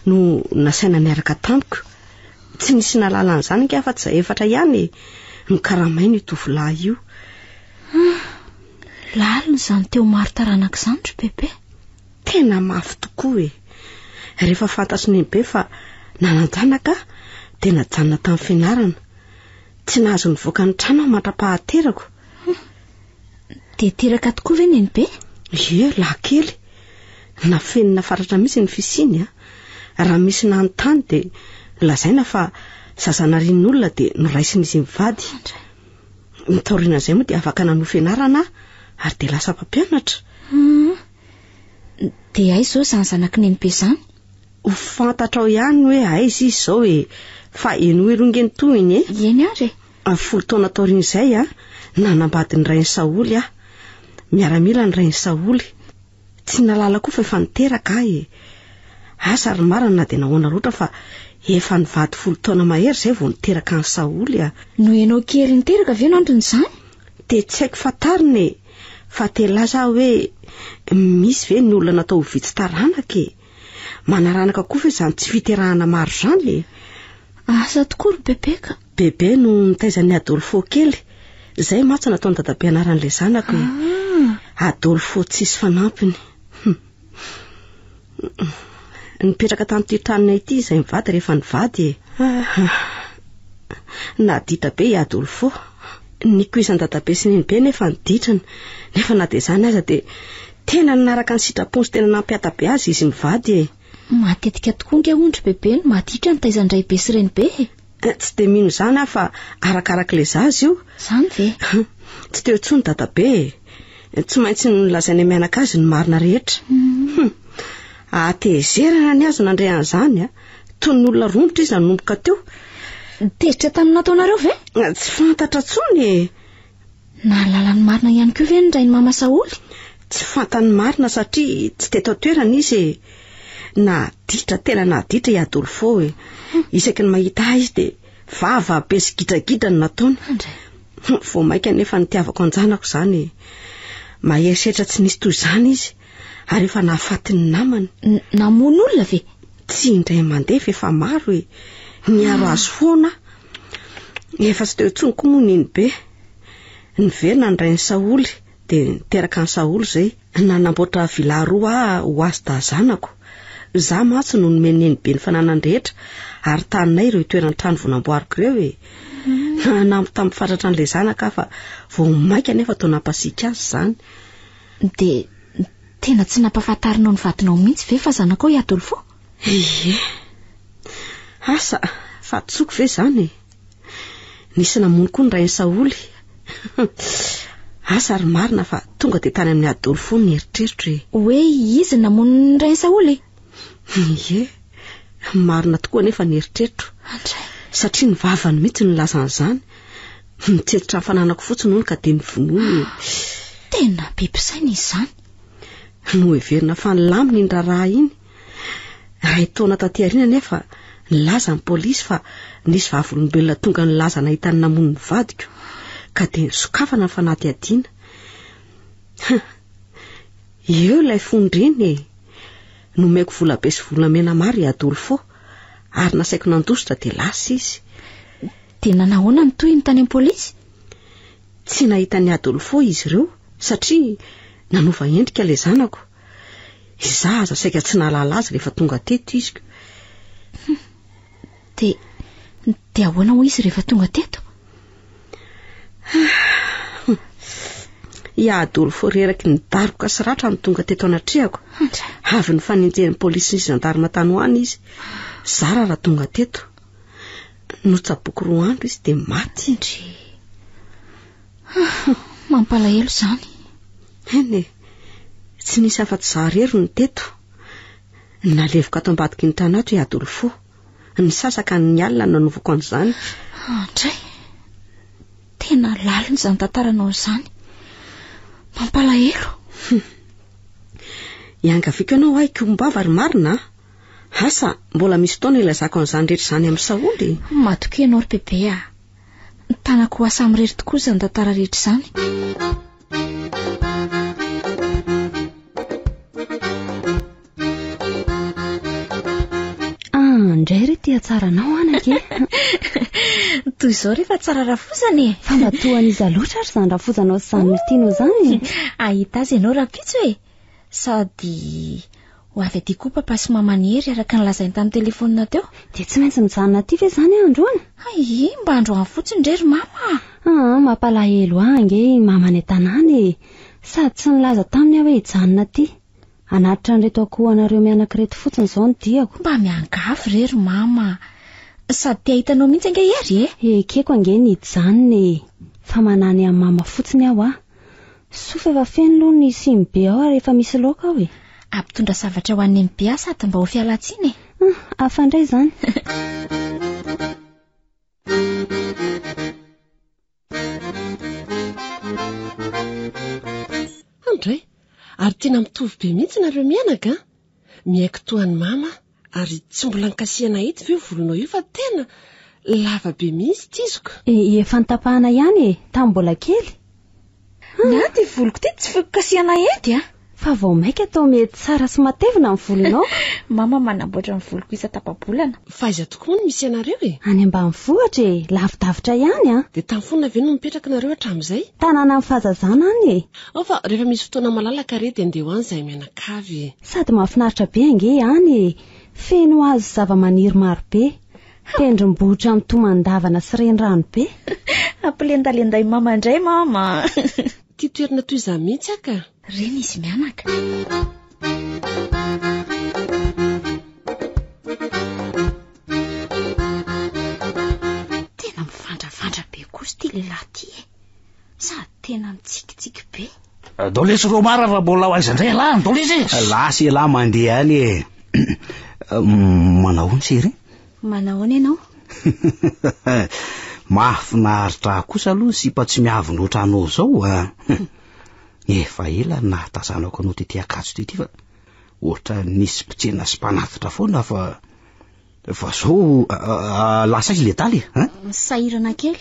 [SPEAKER 7] no nasaina niaraka tamiko. Tsy nisy nahalala an'izany ange afa-tsy izahay efatra ihany e. Nokaramaina io tovolahy io.
[SPEAKER 6] Lalina izany teo maro taranaka izany ry Bebe.
[SPEAKER 7] Tena mafy tokoa e. Rehefa fantatry Nenibe fa nanan-janaka aho dia najanona tamin'ny fianarana. Tsy nahazo nivoaka ny trano aho mandra-pahaterako.
[SPEAKER 6] Dia teraka tokoa ve Nenibe?
[SPEAKER 7] Ie, lahy kely. Nafenina fatratra mihitsy ny fisiany a. Raha misy nanontany dia nolazaina fa zaza narian'olona dia noraisin'izy mivady. Ny taorian'izay moa dia afaka nanohy fianarana aho ary dia lasa mpampianatra.
[SPEAKER 6] Hmm. Dia aiza izao izany zanak'i Nenibe izany?
[SPEAKER 7] Ho fantatrao ihany hoe aiza izy izao e! Fa henoy aloha ange ny tohiny e!
[SPEAKER 6] Eny ary
[SPEAKER 7] e! Folo taona taorian'izay, nanambady ny rain'i Saoly aho. Miaramila ny rain'i Saoly. Tsy nahalala koa fa efa niteraka aho e! Asa ry marina na dia nahoana loatra fa efa nivady folo taona mahery izay vao niteraka an'i Saoly aho.
[SPEAKER 6] Noho ianao kely niteraka ve no anton'izany?
[SPEAKER 7] Dia tsy haiko fantarina e! Fa te hilaza aho hoe misy ve ny olona natao ho vitsy taranaka e? Manaranaka koa ve izany tsy fiterahana maro izany e?
[SPEAKER 6] Asa tokoa ry Bebe ka.
[SPEAKER 7] Bebe no nitaiza an'i Adolfo kely. Izay mantsy nataon'i Dadabe anaran'ilay zanako e.
[SPEAKER 6] Ah.
[SPEAKER 7] Adolfo tsisy fanampiny. Nipetraka tamin'ity tranonay ity izay mivady rehefa nivady e. Ah. Naditra be i Adolfo. Nikoizan'i Dadabe sy Nenibe nefa ny ditrany. Nefa na dia izany aza dia tena nanaraka ny sitrapony sy tena nampiata be azy izy mivady e.
[SPEAKER 6] Matetika tokoa ange hono ry Bebe no maditra ny taizan-draibe sy renibe e.
[SPEAKER 7] Eh, tsy dia mino izany aho fa arakarak'ilay zaza io.
[SPEAKER 6] Izany ve?
[SPEAKER 7] Tsy teo intsony Dadabe e. Tsy maintsy nolazainay mianaka azy ny marina rehetra.
[SPEAKER 6] Mm.
[SPEAKER 7] Hatezerana ny azy nandre an'izany a. Toy ny olona romotra izy nanomboka teo.
[SPEAKER 6] Tezitra tamin'ny nataonareo ve?
[SPEAKER 7] Tsy fantatra intsony e.
[SPEAKER 6] Nahalala ny marina ihany koa ve ny rain'i Mama Saholy?
[SPEAKER 7] Tsy fantany marina satria tsy teto an-toerana izy e. Naditra, tena naditra i Adolfo e. Isaky ny mahita ahy izy dia vava be sy gidragidra no nataony. Vao mainka anefa nitiavako an-janako izany e. Mahery setra tsy nisy toy izany izy ary efa nahafaty ny namany.
[SPEAKER 6] Namono olona ve?
[SPEAKER 7] Tsy indray mandeha fa efa maro e. Niaro azy foana aho. Efa tsy teo intsony koa moa Nenibe. Niverina ny rain'i Saholy dia niteraka an'i Saholy izay. Nanamboatra villa roa aho ho azy dahy zanako. Izaho mantsy no nomen'i Nenibe ny fananany rehetra ary taninay ireo toeran-trano vao namboariko ireo e. Nanambitamby fatratra an'ilay zanaka aho fa vao mainka anefa toa nampasiaka azy izany.
[SPEAKER 6] Dia tena tsy nampahafantarinao ny vadinao mihitsy ve fa zanakao i Adolfo?
[SPEAKER 7] Ie. Asa, fahadisoako ve izany e? Nisy namono koa ny rain'i Saoly. Asa ary marina fa tonga dia tany amin'i Adolfo ny eritreritro e.
[SPEAKER 6] Hoe izy namono ny rain'i Saholy e?
[SPEAKER 7] Ie, marina tokoa anefa ny eritreritro.
[SPEAKER 6] Andray.
[SPEAKER 7] Satria ny vavany mihitsy no nilaza an'izany. Nitsetitra ny fananako fotsiny hono ka dia novonoiny e.
[SPEAKER 6] Tena be mpisaina izy izany.
[SPEAKER 7] Noheverina fa nilamina iny raharaha iny. Iray taona taty aoriana anefa, nilaza ny polisy fa nisy vavolombelona tonga nilaza nahita ny namono ny vadiko, ka dia nisokafana ny fanadihadiana. Eo ilay fon-dreny e! Nomeko volabe sy volamena maro i Adolfo, ary nasaiko nandositra dia lasa izy.
[SPEAKER 6] Dia nanahoana ny tohiny tany amin'ny polisy?
[SPEAKER 7] Tsy nahita an'i Adolfo izy ireo, satria nanova endrika ilay zanako. Izaho aza saika tsy nahalala azy rehefa tonga teto izy.
[SPEAKER 6] Dia, dia ahoana hoy izy rehefa tonga teto?
[SPEAKER 7] I Adolfo reraky ny daroka sy ratra no tonga teto anatrehako. Avy nifanenjehin'ny polisy sy zandarma tany ho any izy. Zara raha tonga teto. Notsaboiko roa andro izy dia maty.
[SPEAKER 6] Ndry. Mampalahelo izany.
[SPEAKER 7] Eny e, tsy nisy afa-tsy izaho irery no teto. Naleviko ato ambadiky ny trano ato i Adolfo. Nisasaka ny alina no nanovako an'izany.
[SPEAKER 6] Andray, tena lalina izany tantaranao izany. Mampalahelo.
[SPEAKER 7] Iangaviako ianao ahy hikombava ry marina a! Asa, mbola misy fotoana hilazako an'izany rehetra izany amin'i Saholy e!
[SPEAKER 6] Matokia ianao ry Bebe a! Ny tanako ho ahy samirery tokoa izany tantara rehetra izany.
[SPEAKER 3] Ah, ndray re ty hatsaranao anaka e.
[SPEAKER 6] Toy izao rehefa tsara rafozana e.
[SPEAKER 3] Fa mba toa an'iza loatra ary izany rafozanao sy izany olon-tianao izany e?
[SPEAKER 6] Hahita azy ianao rahampitso e. Sady ho avy aty koa papa sy maman'i Hery araka ny lazainy tamin'ny telefaonina teo.
[SPEAKER 3] Dia tsy maintsy mijanona aty ve izany aho androany?
[SPEAKER 6] Hay, mba androany fotsiny re ry mama a!
[SPEAKER 3] Aa, mampalahelo ahy ange i mama any an-tanàna e! Sady tsy nilaza taminy aho hoe hijanona aty. Hanatitra an'ireto akoho anareo mianaka ireto fotsiny izao ny diako.
[SPEAKER 6] Mba miangavy re ry mama a! Sady te hahita anao mihitsy ange Hery e!
[SPEAKER 3] Ekeko ange ny hijanona e! Fa manany an'i mama fotsiny aho a! Soa fa efa feno aloha ny sinibe ao ary efa misy laoka ao e!
[SPEAKER 6] Hampitondra zavatra ho an'i MBA sady mba ho fialan-tsiny e!
[SPEAKER 3] Hum, hafa indray izany.
[SPEAKER 9] Andray, ary tena mitovy be mihitsy nareo mianaka an! Miaiky toa an'i mama aho. Ary tsy mbola nikasihana eto ve io volonao io fa tena lava be mihitsy tiziko.
[SPEAKER 3] Efa notapahana ihany e, tamin'ny mbola kely.
[SPEAKER 6] Ny ahy ity voloko ity tsy fikasihana ety a.
[SPEAKER 3] Fa vao mainka toa mety tsara sy matevina ny volonao.
[SPEAKER 6] Mama manamboatra ny voloko isa-tapa-bolana.
[SPEAKER 9] Fa aiza tokoa moa no misy anareo e?
[SPEAKER 3] Any ambanivohitra e, lavidavitra ihany an.
[SPEAKER 9] Dia tany foana ve no mipetraka nareo hatramin'izay?
[SPEAKER 3] Tanànan'ny fahazazana any e.
[SPEAKER 9] Ao fa rehefa misy fotoana malalaka re dia ndeha ho any izahay mianakavy e.
[SPEAKER 3] Sady mahafinaritra be ange any e! Feno hazo sy zava-maniry maro be. Tendrombohitra mitomandavana sy renirano be.
[SPEAKER 6] Ampilendalendai mama indray mama a!
[SPEAKER 9] Tia toerana toy izany mihitsy aho ka.
[SPEAKER 6] Reny izy mianaka. Tena mivandravandra be kosa ity lehilahy ity e! Sady tena mitsikitsiky be.
[SPEAKER 10] Ndao lesy Romar raha mbola ho aiza indray ialahy, ndao lesy e!
[SPEAKER 1] Lasa ialahy mandeha any e! Manahoana chérie?
[SPEAKER 6] Manahoana ianao?
[SPEAKER 1] Mahafinaritra ahy kosa aloha ny sipa tsy miavona ohatranao izao a! Efa ela no nahatazanako anao tety Ankatso tety fa ohatran'ny nisy mpitsena sy mpanatitra foana fa fa zao lasa aiza ledala e? Hein?
[SPEAKER 6] Sahirana kely.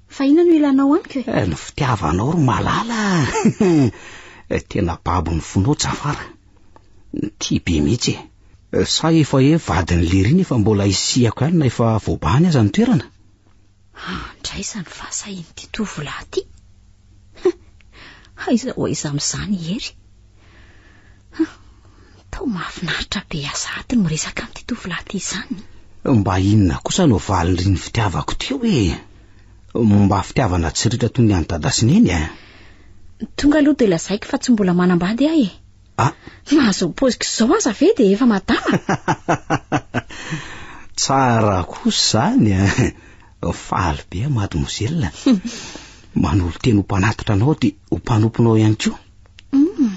[SPEAKER 6] Fa inona no ilanao amiko e?
[SPEAKER 1] Eh, ny fitiavanao ry malala eh, tena babo ny fonao Jafara. Tia be mihitsy e. Eh, sa efa hoe vadin'i lery iny efa mbola isihako ihany na efa voabahany aza ny toerana?
[SPEAKER 6] Andraisa ny fahasahian'ity tovolahy ity. Aiza ho aiza amin'izany i Hery? Toa mahafinaritra be ahy sahady ny miresaka amin'ity tovolahy ity izany.
[SPEAKER 1] Mba inona kosa no valin'ireny fitiavako teo e? Mba fitiavana tsy ritra toy ny an'i Dada sy Neny e?
[SPEAKER 6] Tonga aloha dia lazaiko fa tsy mbola manambady aho e.
[SPEAKER 1] Ah.
[SPEAKER 6] Na izao paoziko izao aza ve dia efa madama?
[SPEAKER 1] Tsara kosa izany e. Faly be aho mademoiselle. Manolo-tena ho mpanatitra anao dia ho mpanomponao ihany koa.
[SPEAKER 6] Hum.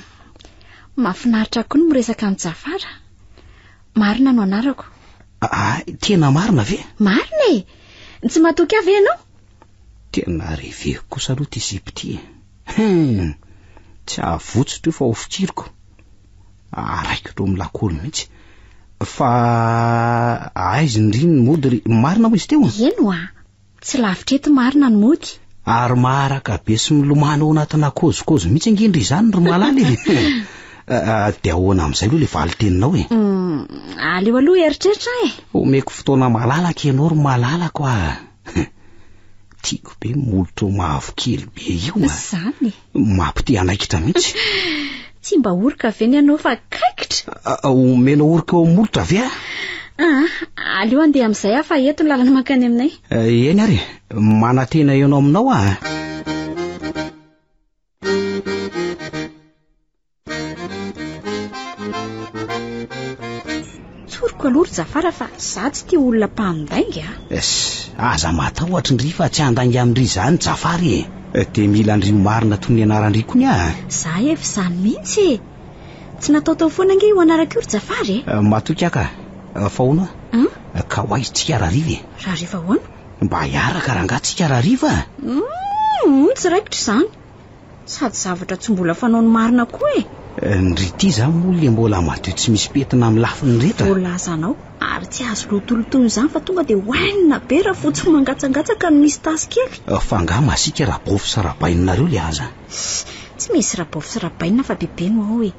[SPEAKER 6] Mahafinaritra koa ny miresaka amin'i Jafara. Marina no anarako.
[SPEAKER 1] Ah, tena marina ve?
[SPEAKER 6] Marina e! Tsy matoky ahy ve ianao?
[SPEAKER 1] Tena reveko kosa aloha ity zipo ity e. Hum! Tsy hahavotsitra io fa ho fikiriko. Araikitro amin'ny lakôly mihitsy. Fa aiza ndry ny mody ry marina moa izy teo?
[SPEAKER 6] Eny hoa. Tsy lavitra eto marina ny mody.
[SPEAKER 1] Ary maharaka be sy milomano ao anatina kôzikôzy mihitsy ange ndry izany ry malala e. Dia ahoana amin'izay aloha ilay valin-teninao e?
[SPEAKER 6] Aleo aloha hieritreritra aho e.
[SPEAKER 1] Omeko fotoana malalaka ianao ry malalako a. Tiako be ny molotrao mavokely be io a.
[SPEAKER 6] Izany e.
[SPEAKER 1] Mampite hanaikitra mihitsy.
[SPEAKER 6] Tsy mba oroka ve ny anao fa kaikitra?
[SPEAKER 1] Omena oroka eo amin'ny molotra ve aho?
[SPEAKER 6] Ah, aleo handeha amin'izay aho fa eto ny lalana mankany aminay.
[SPEAKER 1] Eny ary e, manantena eo aminao aho.
[SPEAKER 6] Tsoriko aloha ry Jafara fa za tsy tia olona mpandainga a.
[SPEAKER 1] Es, aza matahotra ndry fa tsy handainga amin-dry izany Jafara e. Dia mila an-dry ho marina toy ny anaran-dry koa ny ahy.
[SPEAKER 6] Za efa izany mihitsy e. Tsy nataotao foana ange io anarako io ry Jafara e.
[SPEAKER 1] Matoky aho ka. Fa hono a? Ka ho aiza tsika rahariva e?
[SPEAKER 6] Rahariva ahoana?
[SPEAKER 1] Mba hiaraka rangahy tsika rahariva a.
[SPEAKER 6] Humm, tsy raikitra izany. Sady zavatra tsy mbola fanaony marina koa e!
[SPEAKER 1] Ndry ity izany moa le mbola madio tsy misy pentina amin'ny lafiny rehetra.
[SPEAKER 6] Voalazanao, ary tsy azo lotolotoina izany fa tonga dia oainina be raha fotsiny mangatsangatsaka no misy tasy kely.
[SPEAKER 1] Fa angaha masiaka Rabaofy sy Rabaininareo le aza?
[SPEAKER 6] Tsy misy Rabaofy sy Rabainina fa Bebe no ao e!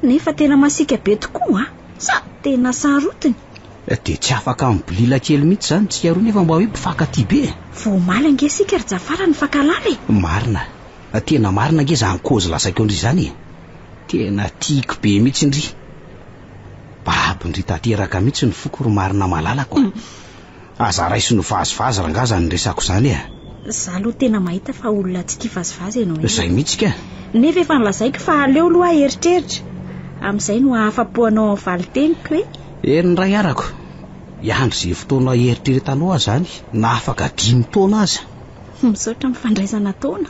[SPEAKER 6] Nefa tena masiaka be tokoa an! Sady tena sarotiny.
[SPEAKER 1] Dia tsy afaka mibolila kely mihitsy izany tsika roa nefa mba hoe mpifankatia be e!
[SPEAKER 6] Vao omaly ange isika ry Jafara nifankahalala e!
[SPEAKER 1] Marina, tena marina ange izany kôzy lazaiko an-dry izany e! Tena tiako be mihitsy ndry! Babon-dry tanteraka mihitsy ny foko ry marina malalako a! Aza raisiny ho vazivazy rangaha izany resako izany e!
[SPEAKER 6] Za aloha tena mahita fa olona tsy tia vazivazy ianao io.
[SPEAKER 1] Izay mihitsy ka!
[SPEAKER 6] Nefa efa nolazaiko fa aleo aloha aho hieritreritra, amin'izay no hahafa-po anao amin'ny valin-teniko e!
[SPEAKER 1] Eny ray arako, hiandry izay fotoana hieritreretanao aho izany na afaka dimy taona aza.
[SPEAKER 6] Misaotra amin'ny fandraisana taona.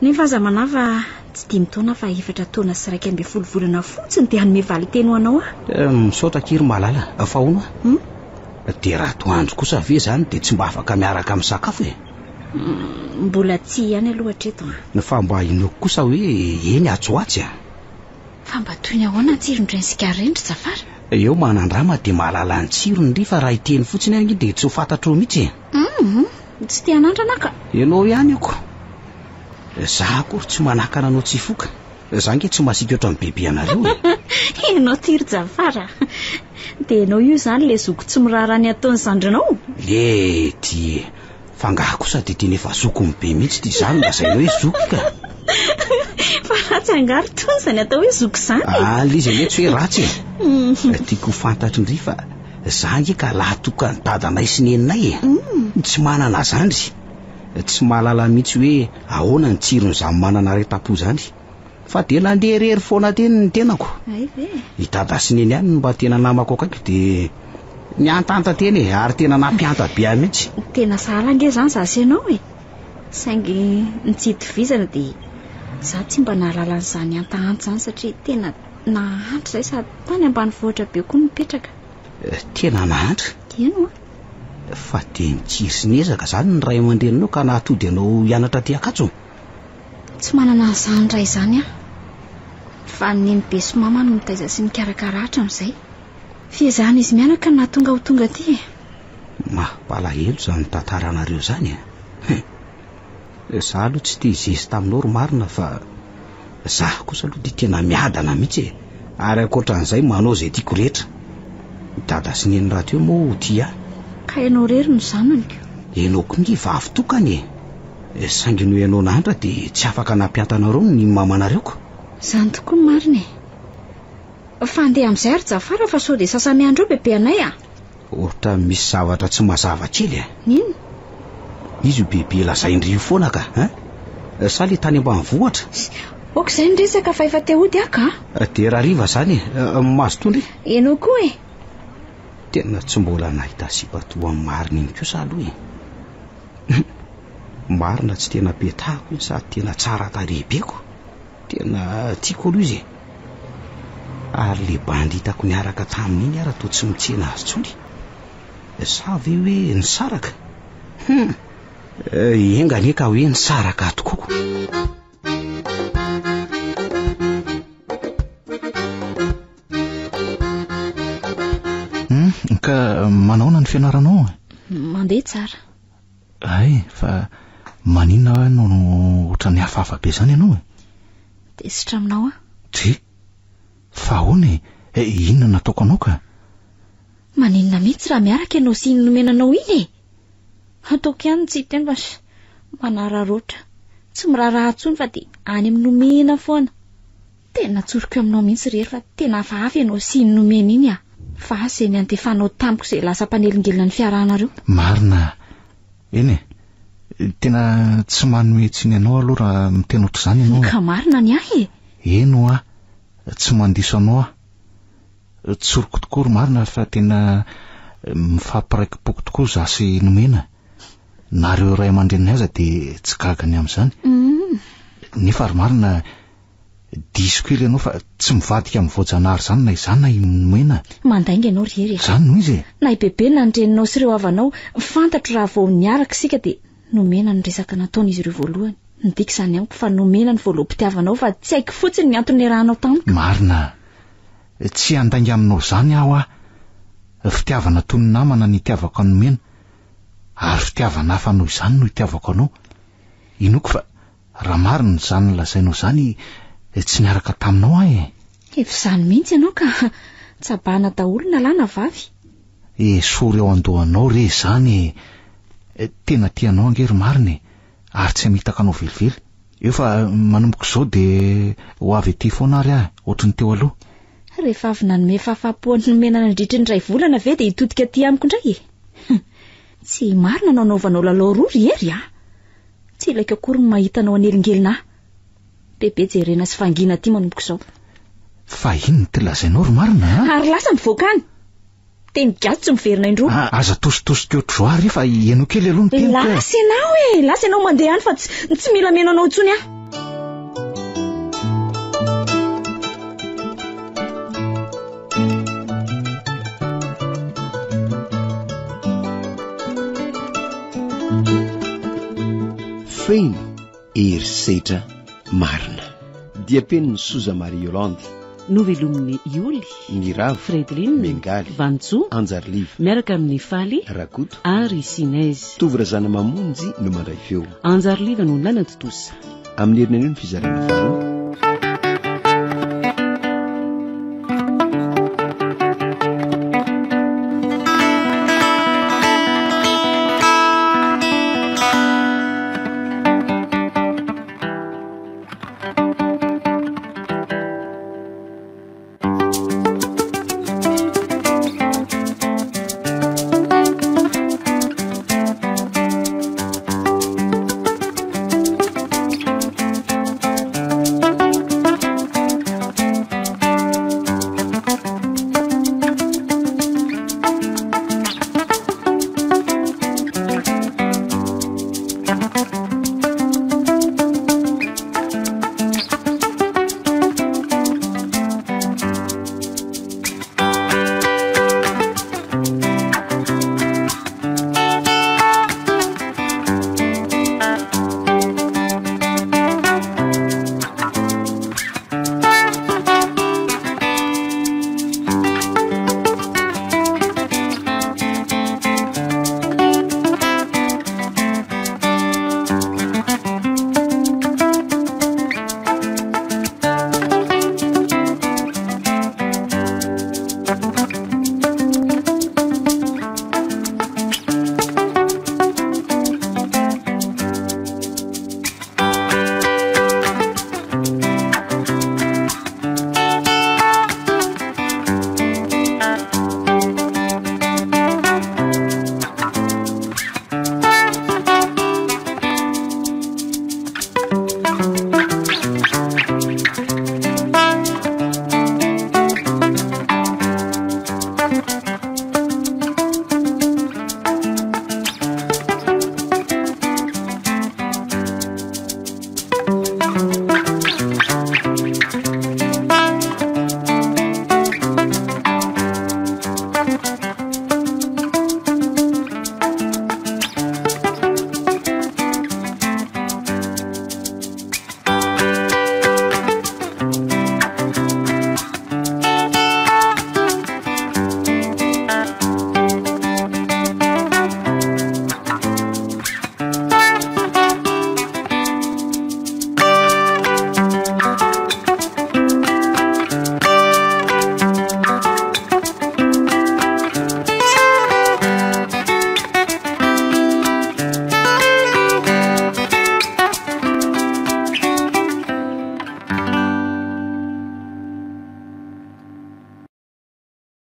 [SPEAKER 6] Nefa aza manahy fa tsy dimy taona fa efatra taona sy 11 volana fotsiny dia hanome valin-teny ho anao
[SPEAKER 1] aho. Misaotra akia ry Malala, fa hono a? Dia raha atoandro kosa ve izany dia tsy mba afaka miaraka misakafo e?
[SPEAKER 6] Mbola tsia ihany aloha hatreto
[SPEAKER 1] an. Fa mba inoako kosa hoe eny atsy ho atsy a.
[SPEAKER 6] Fa mba toy ny ahoana ny tsiron'ireny sigara ireny ry Jafara?
[SPEAKER 1] Eo manandrama dia mahalala ny tsirony ry fa raha hiteny fotsiny ange dia tsy ho fantatrao mihitsy e.
[SPEAKER 6] Hum, tsy te hanandrana aho ka.
[SPEAKER 1] Ianao ihany io ko. Za akory tsy manakana anao tsy hifoka. Za ange tsy masiaka ohatran'ny bebe anareo e.
[SPEAKER 6] Ianao ty ry Jafara a. Dia ianao io izany ilay zoky tsy miraharaha ny ataon'ny zandrinao?
[SPEAKER 1] Lety e. Fa angaha kosa dia tena efa zokiny be mihitsy ity izany lazainao hoe zoky ka.
[SPEAKER 6] Fa ratsy angaha ry Tony izany atao hoe zoky izany e?
[SPEAKER 1] Ah, ilay izy anie tsy hoe ratsy e. Tiako ho fantatry ndry fa za ange ka lahy tokan'ny dadanay sy neninay e. Tsy manana zandry. Tsy mahalala mihitsy hoe ahoana ny tsiron'izany manana aretam-po izany. Fa dia nandeha irery foana teny ny tenako.
[SPEAKER 6] Hay ve?
[SPEAKER 1] I dada sy neny ihany no mba tena namako akaiky dia nihantahanta teny e, ary tena nampihanta be ahy mihitsy.
[SPEAKER 6] Tena sahala ange izany izaho sy ianao e. Saingy ny tsy itovizana dia izaho tsy mba nahalala an'izany hantahanta izany satria tena nahantra izahay sady tany ambanivohitra be koa no nipetraka.
[SPEAKER 1] Tena nahantra?
[SPEAKER 6] Eny oa.
[SPEAKER 1] Fa dia nikiry sy niezaka izany ny ray aman-dreninao ka nahatody anao hianatra aty Ankatso?
[SPEAKER 6] Tsy manana an'izany ray izany aho. Fa ny nenibe sy mama no nitaiza sy nikarakara ahy hatramin'izay. Fiezahan'izy mianaka no nahatonga ho tonga aty e.
[SPEAKER 1] Mampalahelo izany tantaranareo izany e. Za aloha tsy te hizesta aminao ry marina fa za kosa aloha dia tena miadana mihitsy e. Ary ankoatran'izay manao izay tiako rehetra. I dada sy neny rahateo moa ho tia ahy.
[SPEAKER 6] Ka ianao irery no zanany ko.
[SPEAKER 1] Ianao koa nge vavy tokana e. Saingy noho ianao nahantra dia tsy afaka nampianta anareo ny mamanareo ko.
[SPEAKER 6] Izany tokoa ny marina e. Fa andeha amin'izay ary Jafara fa sao dia sasa-miandry eo bebe anay a.
[SPEAKER 1] Ohatran'ny misy zavatra tsy mazava kely e.
[SPEAKER 6] Inona?
[SPEAKER 1] Izy io bebe lazain-dry io foana ka, hein? Sa le tany ambanivohitra?
[SPEAKER 6] Ok izay ny resaka fa efa te hody aho ka.
[SPEAKER 1] Dia rahariva izany e. Mazotoa ndry.
[SPEAKER 6] Ianao koa e.
[SPEAKER 1] Tena tsy mbola nahita sipa toa an'i Marina iny kosa aloha e. Marina tsy tena petahako iny sady tena tsara tarehy be ko. Tena tiako aloha izy e. Ary le bandy hitako niaraka taminy iny ara toa tsy mitsena azy intsony. Sa ve hoe nisaraka? Hum! Enga anie ka hoe nisaraka tokoa ko.
[SPEAKER 8] Hum, ka manaona ny fianaranao?
[SPEAKER 6] Mandeha tsara.
[SPEAKER 8] Hay, fa maninona aho no ohatran'ny hafahafa be izany ianao e?
[SPEAKER 6] Tezitra aminao aho.
[SPEAKER 8] Dry, fa ahoana e? Eh, inona no nataoko anao ka?
[SPEAKER 6] Maninona mihitsy raha miaraka ianao sy iny nomena anao iny e? Ataoko ihany ny tsy hiteny fa manararaotra. Tsy miraharaha intsony fa dia any amin'ny nomena foana. Tena tsoriko aminao mihitsy ry Hery fa tena hafahafa ianao sy iny nomena iny ah! Fa asa izay niantefanao tamiko izay lasa mpanelingelina ny fiarahanareo.
[SPEAKER 8] Marina. Eny e. Tena tsy manome tsiny anao aloha raha miteny ohatr'izany ianao e.
[SPEAKER 6] Ka marina ny ahy e!
[SPEAKER 8] Eny hoa, tsy mandiso anao aho. Tsoriko tokoa ry marina fa tena mifampiraiki-poko tokoa izaho sy Nomena. Na ireo ray aman-dreninay aza dia tsy gaga ny amin'izany. Nefa ry marina, Diso kely ianao fa tsy mivadika amin'ny voajanahary izany na izaho na i Nomena.
[SPEAKER 6] Mandainga ianao ry Hery a!
[SPEAKER 8] Izany no izy e!
[SPEAKER 6] Na i Bebe na ny reninao sy ireo havanao, fantatro raha vao niaraka isika dia Nomena no resaka nataon'izy ireo voalohany. Midika izany amiko fa Nomena no voaloham-pitiavanao fa tsy haiko fotsiny ny antony niarahanao tamiko.
[SPEAKER 8] Marina. Tsy handainga aminao izany aho a! Fitiavana toy ny namana ny itiavako an'i Nomena ary fitiavana hafa noho izany no itiavako anao. Inoako fa Raha marina izany lazainao izany tsy niaraka taminao aho e!
[SPEAKER 6] Efa izany mihitsy ianao ka! Tsabana daholo na lahy na vavy.
[SPEAKER 8] Esory ao an-dohanao re izany e! Tena tia anao ange ry marina e! Ary tsy hamitaka anao velively. Eo fa manomboka izao dia ho avy aty foana ary aho ohatry ny teo aloha.
[SPEAKER 6] Rehefa avy nanome fahafahampo an'i Nomena nandritry ny iray volana ve dia hitodika aty amiko indray e? Tsy marina no anaovanao lalao roa ry Hery a! Tsy ilaiko akory ny mahita anao hanelingelina ahy. Bebe jerena sy vangiana aty manomboka izao.
[SPEAKER 8] Fa inona ity lazainao ry marina a?
[SPEAKER 6] Ary lasa mivoaka any. Teny gasy tsy miverina indroa.
[SPEAKER 8] Aza atositosika ohatr'izao ary fa henoy kely aloha ny teniko e.
[SPEAKER 6] Lasa ianao e! Lasa ianao mandeha any fa tsy tsy mila mihaino anao intsony aho.
[SPEAKER 11] Feno herisetra marina. Diam-penin'i Soza Marie Yolande.
[SPEAKER 2] Novelomin'i Yoly,
[SPEAKER 11] Miravo,
[SPEAKER 2] Fredeline,
[SPEAKER 11] Miangaly,
[SPEAKER 2] Vanjo,
[SPEAKER 11] Anjariliva,
[SPEAKER 2] miaraka amin'i Faly,
[SPEAKER 11] Rakoto,
[SPEAKER 2] ary Sinez.
[SPEAKER 11] Tovo Razanamamonjy no mandray feo.
[SPEAKER 2] Anjariliva no nanatontosa.
[SPEAKER 11] Amin'ny herinanio ny fizarana faharoa.